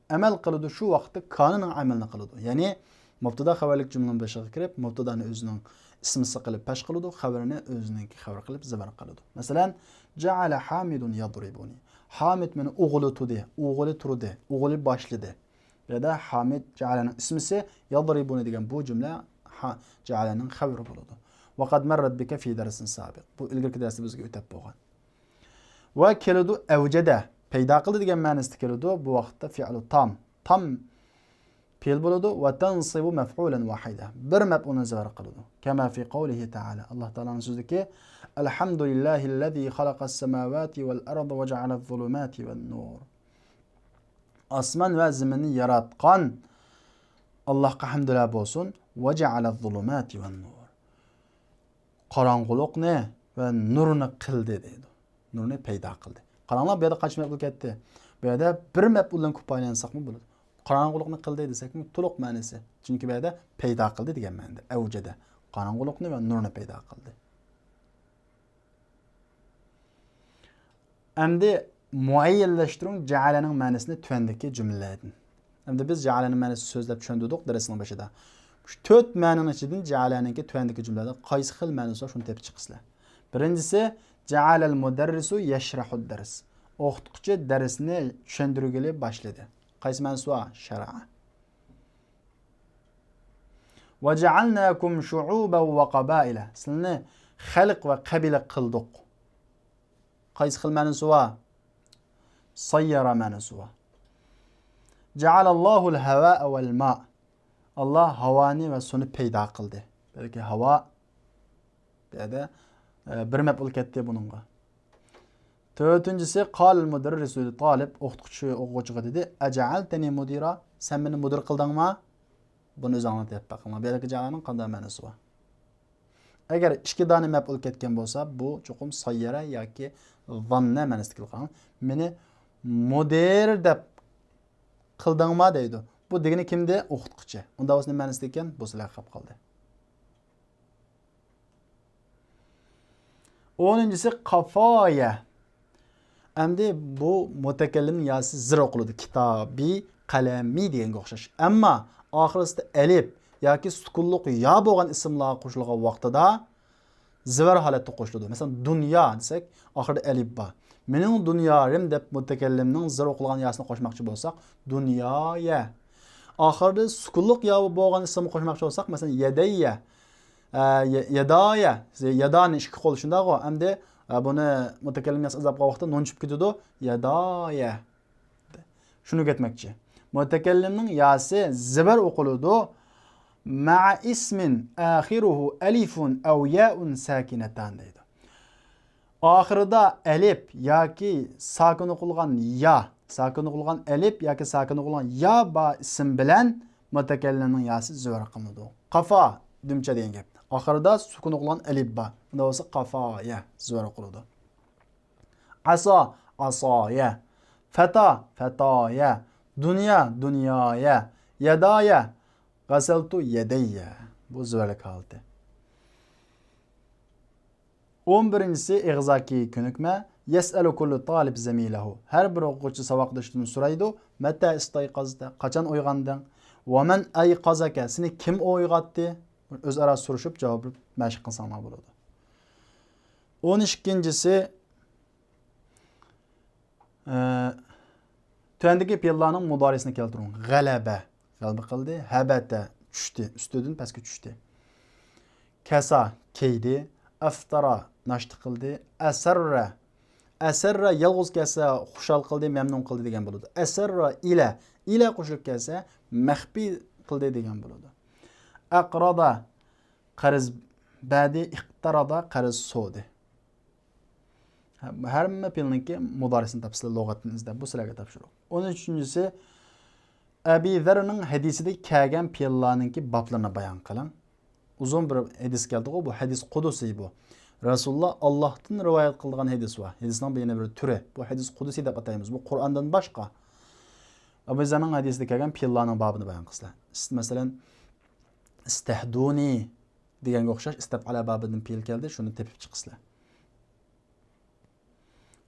ئەمەل قىلىدۇ، شۇ ۋاقىتتا كاننىڭ ئەمەلىنى قىلىدۇ. يەنى مۇبتادا خەۋەرلىك جۈملىنىڭ بېشىغا كىرىپ، مۇبتادانى ئۆزىنىڭ ئىسمىسى قىلىپ پەش قىلىدۇ، خەۋىرىنى ئۆزىنىڭكى خەۋىرى قىلىپ زىبار قىلىدۇ. مەسىلەن، جعل حامد يضربني. ھامىد مېنى ئوغلىتىدى، ئوغلى تۇردى، ئوغلى باشلىدى. بۇ يەردە ھامىد جەئەلەنىڭ ئىسمىسى، يەزرىبۇنى دېگەن بۇ جۈملە ھا-، جەئەلەنىڭ خەۋىرى بولىدۇ. ۋەقەد مەررەت بىكە فى دەرسىن سابىق. بۇ ئىلگىرىكى دەرستە بىزگە ئۆتەپ بولغان. ۋە كېلىدۇ ئەۋجەدە. پەيدا قىلدى دېگەن مەنىسىدە كېلىدۇ. بۇ ۋاقىتتا فىئلۇ تام. تام پېئىل بولىدۇ. ۋە تەنسىبۇ مەفئۇلەن ۋاھىدە. بىر مەپئۇلنى زىبار قىلىدۇ. كەما فى قەۋلىھى تەئالە. ئاللاھ تائالانىڭ سۆزىدىكى، ئەلھەمدۇلىللاھىللەزى خەلەقەسسەماۋاتى ۋەل ئەرزە ۋە جەئەلەز زۇلۇماتى ۋەن نۇر. ئاسمان ۋە زېمىننى ياراتقان ئاللاھقا ھەمدۇلە بولسۇن. ۋە جەئەلەز زۇلۇماتى ۋەن نۇر. قاراڭغۇلۇقنى ۋە نۇرنى قىلدى دەيدۇ. نۇرنى پەيدا قىلدى. قاراڭلار، بۇ يەردە قانچە مەپئۇل كەتتى؟ بۇ يەردە بىر مەپئۇل بىلەن كۇپايىلەنسەكمۇ بولىدۇ. قاراڭغۇلۇقنى قىلدى دېسەكمۇ تولۇق مەنىسى. چۈنكى بۇ يەردە پەيدا قىلدى دېگەن مەنىدە. ئەۋجەدە. قاراڭغۇلۇقنى ۋە نۇرنى پەيدا قىلدى. ئەمدى مۇئەييەنلەشتۈرۈڭ جەئەلەنىڭ مەنىسىنى تۆۋەندىكى جۈملىلەردىن. ئەمدى بىز جەئەلەنىڭ مەنىسىنى سۆزلەپ چۈشەندۈردۇق دەرسنىڭ بېشىدا. شۇ تۆت مەنىنىڭ ئىچىدىن جەئەلەنىڭكى تۆۋەندىكى جۈملىلەردە قايسى خىل مەنىسى بار، شۇنى تېپىپ چىقىسىلەر. بىرىنچىسى، جەئەلەل مۇدەررىسۇ يەشرەھۇد دەرس. ئوقۇتقۇچى دەرسنى چۈشەندۈرگىلى باشلىدى. قايسى مەنىسى بار؟ شەرھە. ۋە جەئەلناكۇم شۇئۇبەن ۋە قەبائىلە. سىلىنى خەلق ۋە قەبىلە قىلدۇق. قايسى خىل مەنىسى بار؟ سەييەرە مەنىسى بار. جەئەلەللاھۇل ھەۋائە ۋەل ما. ئاللاھ ھاۋانى ۋە سۇنى پەيدا قىلدى. بەلكى ھاۋا بۇ يەردە، ئە، بىر مەپئۇل كەتتى بۇنىڭغا. تۆتىنچىسى، قالەل مۇدەررىسۇ لىتالىب، ئوقۇتقۇچى ئوقۇغۇچىغا دېدى، ئەجەئەلتەنى مۇدىرا، سەن مېنى مۇدىر قىلدىڭما؟ بۇنى ئۆزۈڭلار تەتبىق قىلىڭلار. بۇ يەردىكى جەئەلەنىڭ قانداق مەنىسى بار؟ ئەگەر ئىككى دانە مەپئۇل كەتكەن بولسا، بۇ چوقۇم سەييەرە ياكى زەننە مەنىسىدە كېلىدۇ. مېنى مۇدىر دەپ قىلدىڭما دەيدۇ. بۇ دېگىنى كىمدى؟ ئوقۇتقۇچى. ئۇنداق بولسا نېمە مەنىسىدە ئىكەن؟ بۇ سىلەرگە قاپ قالدى. ئونىنچىسى قافايە. ئەمدى بۇ مۇتەكەللىمنىڭ ياسى زىر ئوقۇلىدۇ. كىتابى، قەلىمى دېگەنگە ئوخشاش. ئەمما ئاخىرىسىدا ئەلىپ ياكى سۈكۈنلۈق يا بولغان ئىسىملارغا قوشۇلغان ۋاقتىدا زىبار ھالەتتە قوشۇلىدۇ. مەسىلەن، دۇنيا دېسەك، ئاخىرىدا ئەلىپ بار. مېنىڭ دۇنيايىم دەپ مۇتەكەللىمنىڭ زىر ئوقۇلغان ياسىنى قوشماقچى بولساق، دۇنيايە. ئاخىرىدا سۈكۈنلۈق يا بولغان ئىسىمنى قوشماقچى بولساق، مەسىلەن، يەدەييە. ئە، يە-، يەدايە. يەدانى ئىككى قول شۇنداقغۇ. ئەمدى، ئە، بۇنى مۇتەكەللىم ياسى ئىزاپە قىلغان ۋاقىتتا نۇن چۈشۈپ كېتىدۇ. يەدايە. شۇنى ئۆگەتمەكچى. مۇتەكەللىمنىڭ ياسى زىبار ئوقۇلىدۇ. مەئە ئىسمىن ئاخىرۇھۇ ئەلىفۇن ئەۋ يائۇن ساكىنەتان دەيدۇ. ئاخىرىدا ئەلىپ ياكى ساكىن ئوقۇلغان يا، ساكىن ئوقۇلغان ئەلىپ ياكى ساكىن ئوقۇلغان يا بار ئىسىم بىلەن مۇتەكەللىمنىڭ ياسى زىبار قىلىنىدۇ. قافا، دۈمچە دېگەن گەپ. ئاخىرىدا سۈكۈن ئوقۇلغان ئەلىپ بار. ئۇندا بولسا قافايە زىبار ئوقۇلىدۇ. ئەسا، ئاسايە. فەتا، فەتايە. دۇنيا، دۇنيايە. يەدايە، غەسەلتۇ يەدەييە. بۇ زىبارلىق ھالىتى. ئون بىرىنچىسى ئېغىزاكى كۆنۈكمە. يەسئەلۇ كۇللۇ تالىب زەمىلەھۇ. ھەر بىر ئوقۇغۇچى ساۋاقدىشىدىن سورايدۇ، مەتە ئىستايقازتا، قاچان ئويغاندىڭ؟ ۋەمەن ئەيقازەكە، سېنى كىم ئويغاتتى؟ ئۆزئارا سورىشىپ جاۋاب بېرىپ مەشىق قىلساڭلار بولىدۇ. ئون ئىككىنچىسى، ئە، تۆۋەندىكى پېئىللارنىڭ مۇدارىسىنى كەلتۈرۈڭ. غەلەبە، غەلىبە قىلدى. ھەبەتە، چۈشتى، ئۈستىدىن پەسكە چۈشتى. كەسا، كىيدى. ئەفتارا، ناشتا قىلدى. ئەسەررە، ئەسەررە، يالغۇز كەلسە خۇشال قىلدى، مەمنۇن قىلدى دېگەن بولىدۇ. ئەسەررە، ئىلە، ئىلە قوشۇلۇپ كەلسە مەخپىي قىلدى دېگەن بولىدۇ. ئەقرادا، قەرز بەردى. ئىقتارىدا، قەرز سورىدى. ھە-، ھەممە پېئىلنىڭكى مۇدارىسىنى تاپىسىلەر لۇغەتتىن ئىزدەپ. بۇ سىلەرگە تاپشۇرۇق. ئون ئۈچىنچىسى، ئەبى زەرنىڭ ھەدىسىدە كەلگەن پېئىللارنىڭكى بابلىرىنى بايان قىلىڭ. ئۇزۇن بىر ھەدىس كەلدىغۇ، بۇ ھەدىس قۇدۇسى بۇ. رەسۇلۇللا ئاللاھتىن رىۋايەت قىلىدىغان ھەدىس بار. ھەدىسنىڭ بۇ يەنە بىر تۈرى. بۇ ھەدىس قۇدسىي دەپ ئاتايمىز. بۇ قۇرئاندىن باشقا. ئەبۇ زەرنىڭ ھەدىسىدە كەلگەن پېئىللارنىڭ بابىنى بايان قىلسىلەر. ئىس-، مەسىلەن، ئىستەھدۇنى دېگەنگە ئوخشاش ئىستەپئەلە بابىدىن پېئىل كەلدى، شۇنى تېپىپ چىقىسىلەر.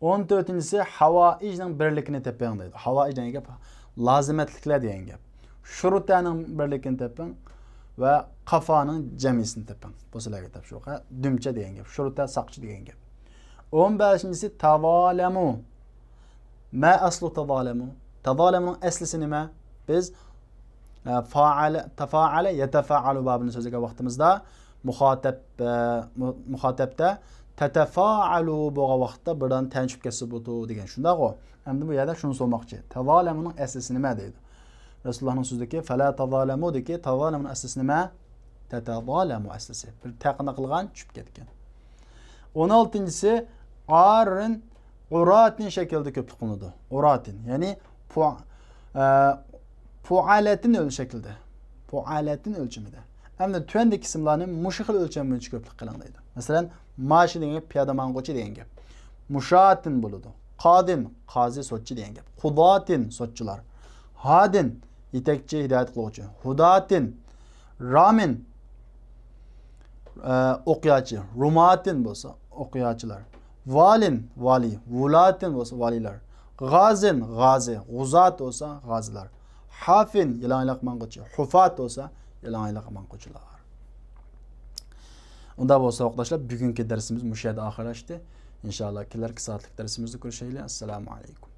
ئون تۆتىنچىسى ھاۋائىجنىڭ بىرلىكىنى تېپىڭ دەيدۇ. ھاۋائىج دېگەن گەپ لازىمەتلىكلەر دېگەن گەپ. شۇرۇتەنىڭ بىرلىكىنى تېپىڭ ۋە قافانىڭ جەمئىسىنى تېپىڭ. بۇ سىلەرگە تاپشۇرۇق. ھە، دۈمچە دېگەن گەپ. شۇرۇتە ساقچى دېگەن گەپ. ئون بەشىنچىسى تەزالەمۇ. ما ئەسلۇ تەزالەمۇ؟ تەزالەمۇنىڭ ئەسلىسى نېمە؟ بىز، ئە، فائەلە، تەفائەلە، يەتەفائەلۇ بابىنى سۆزلىگەن ۋاقتىمىزدا مۇخاتەب، ئە، مۇ-، مۇخاتەبتە تەتەفائەلۇ بولغان ۋاقىتتا بىردىن تەن چۈشۈپ كەتسە بولىدۇ دېگەن. شۇنداقغۇ؟ ئەمدى بۇ يەردە شۇنى سورىماقچى. تەزالەمۇنىڭ ئەسلىسى نېمە دەيدۇ. رەسۇلۇللانىڭ سۆزىدىكى فەلا تەزالەمۇ دېگەن تەزالەمۇنىڭ ئەسلىسى نېمە؟ تەتەزالەمۇ ئەسلىسى. بىر تەقىندا قىلغان چۈشۈپ كەتكەن. ئون ئالتىنچىسى ئارىن ئۇراتىن شەكلىدە كۆپلۈك قىلىنىدۇ. ئۇراتىن، يەنى پۇ-، ئە، پۇئالەتىن ئۆل شەكلىدە. پۇئالەتىن ئۆلچىمىدە. ئەمدى تۆۋەندىكى ئىسىملارنى مۇشۇ خىل ئۆلچەم بويىچە كۆپلۈك قىلىڭ دەيدۇ. مەسىلەن، ماشى دېگەن گەپ پىيادە ماڭغۇچى دېگەن گەپ. مۇشاتىن بولىدۇ. قادىن، قازى، سوتچى دېگەن گەپ. قۇداتىن، سوتچىلار. ھادىن، يېتەكچى، ھىدايەت قىلغۇچى. ھۇداتىن، رامىن، ئە، ئوقياچى. رۇماتىن بولسا ئوقياچىلار. ۋالىن، ۋالىي. ۋۇلاتىن بولسا ۋالىيلار. غازىن، غازى. غۇزات بولسا غازىلار. ھافىن، يالاڭ ئاياق ماڭغۇچى. ھۇفات بولسا يالاڭ ئاياق ماڭغۇچىلار. ئۇنداق بولسا، ساۋاقداشلار، بۈگۈنكى دەرسىمىز مۇشۇ يەردە ئاخىرلاشتى. ئىنشائاللا، كېلەركى سائەتلىك دەرسىمىزدە كۆرۈشەيلى. ئەسسالامۇ ئەلەيكۇم.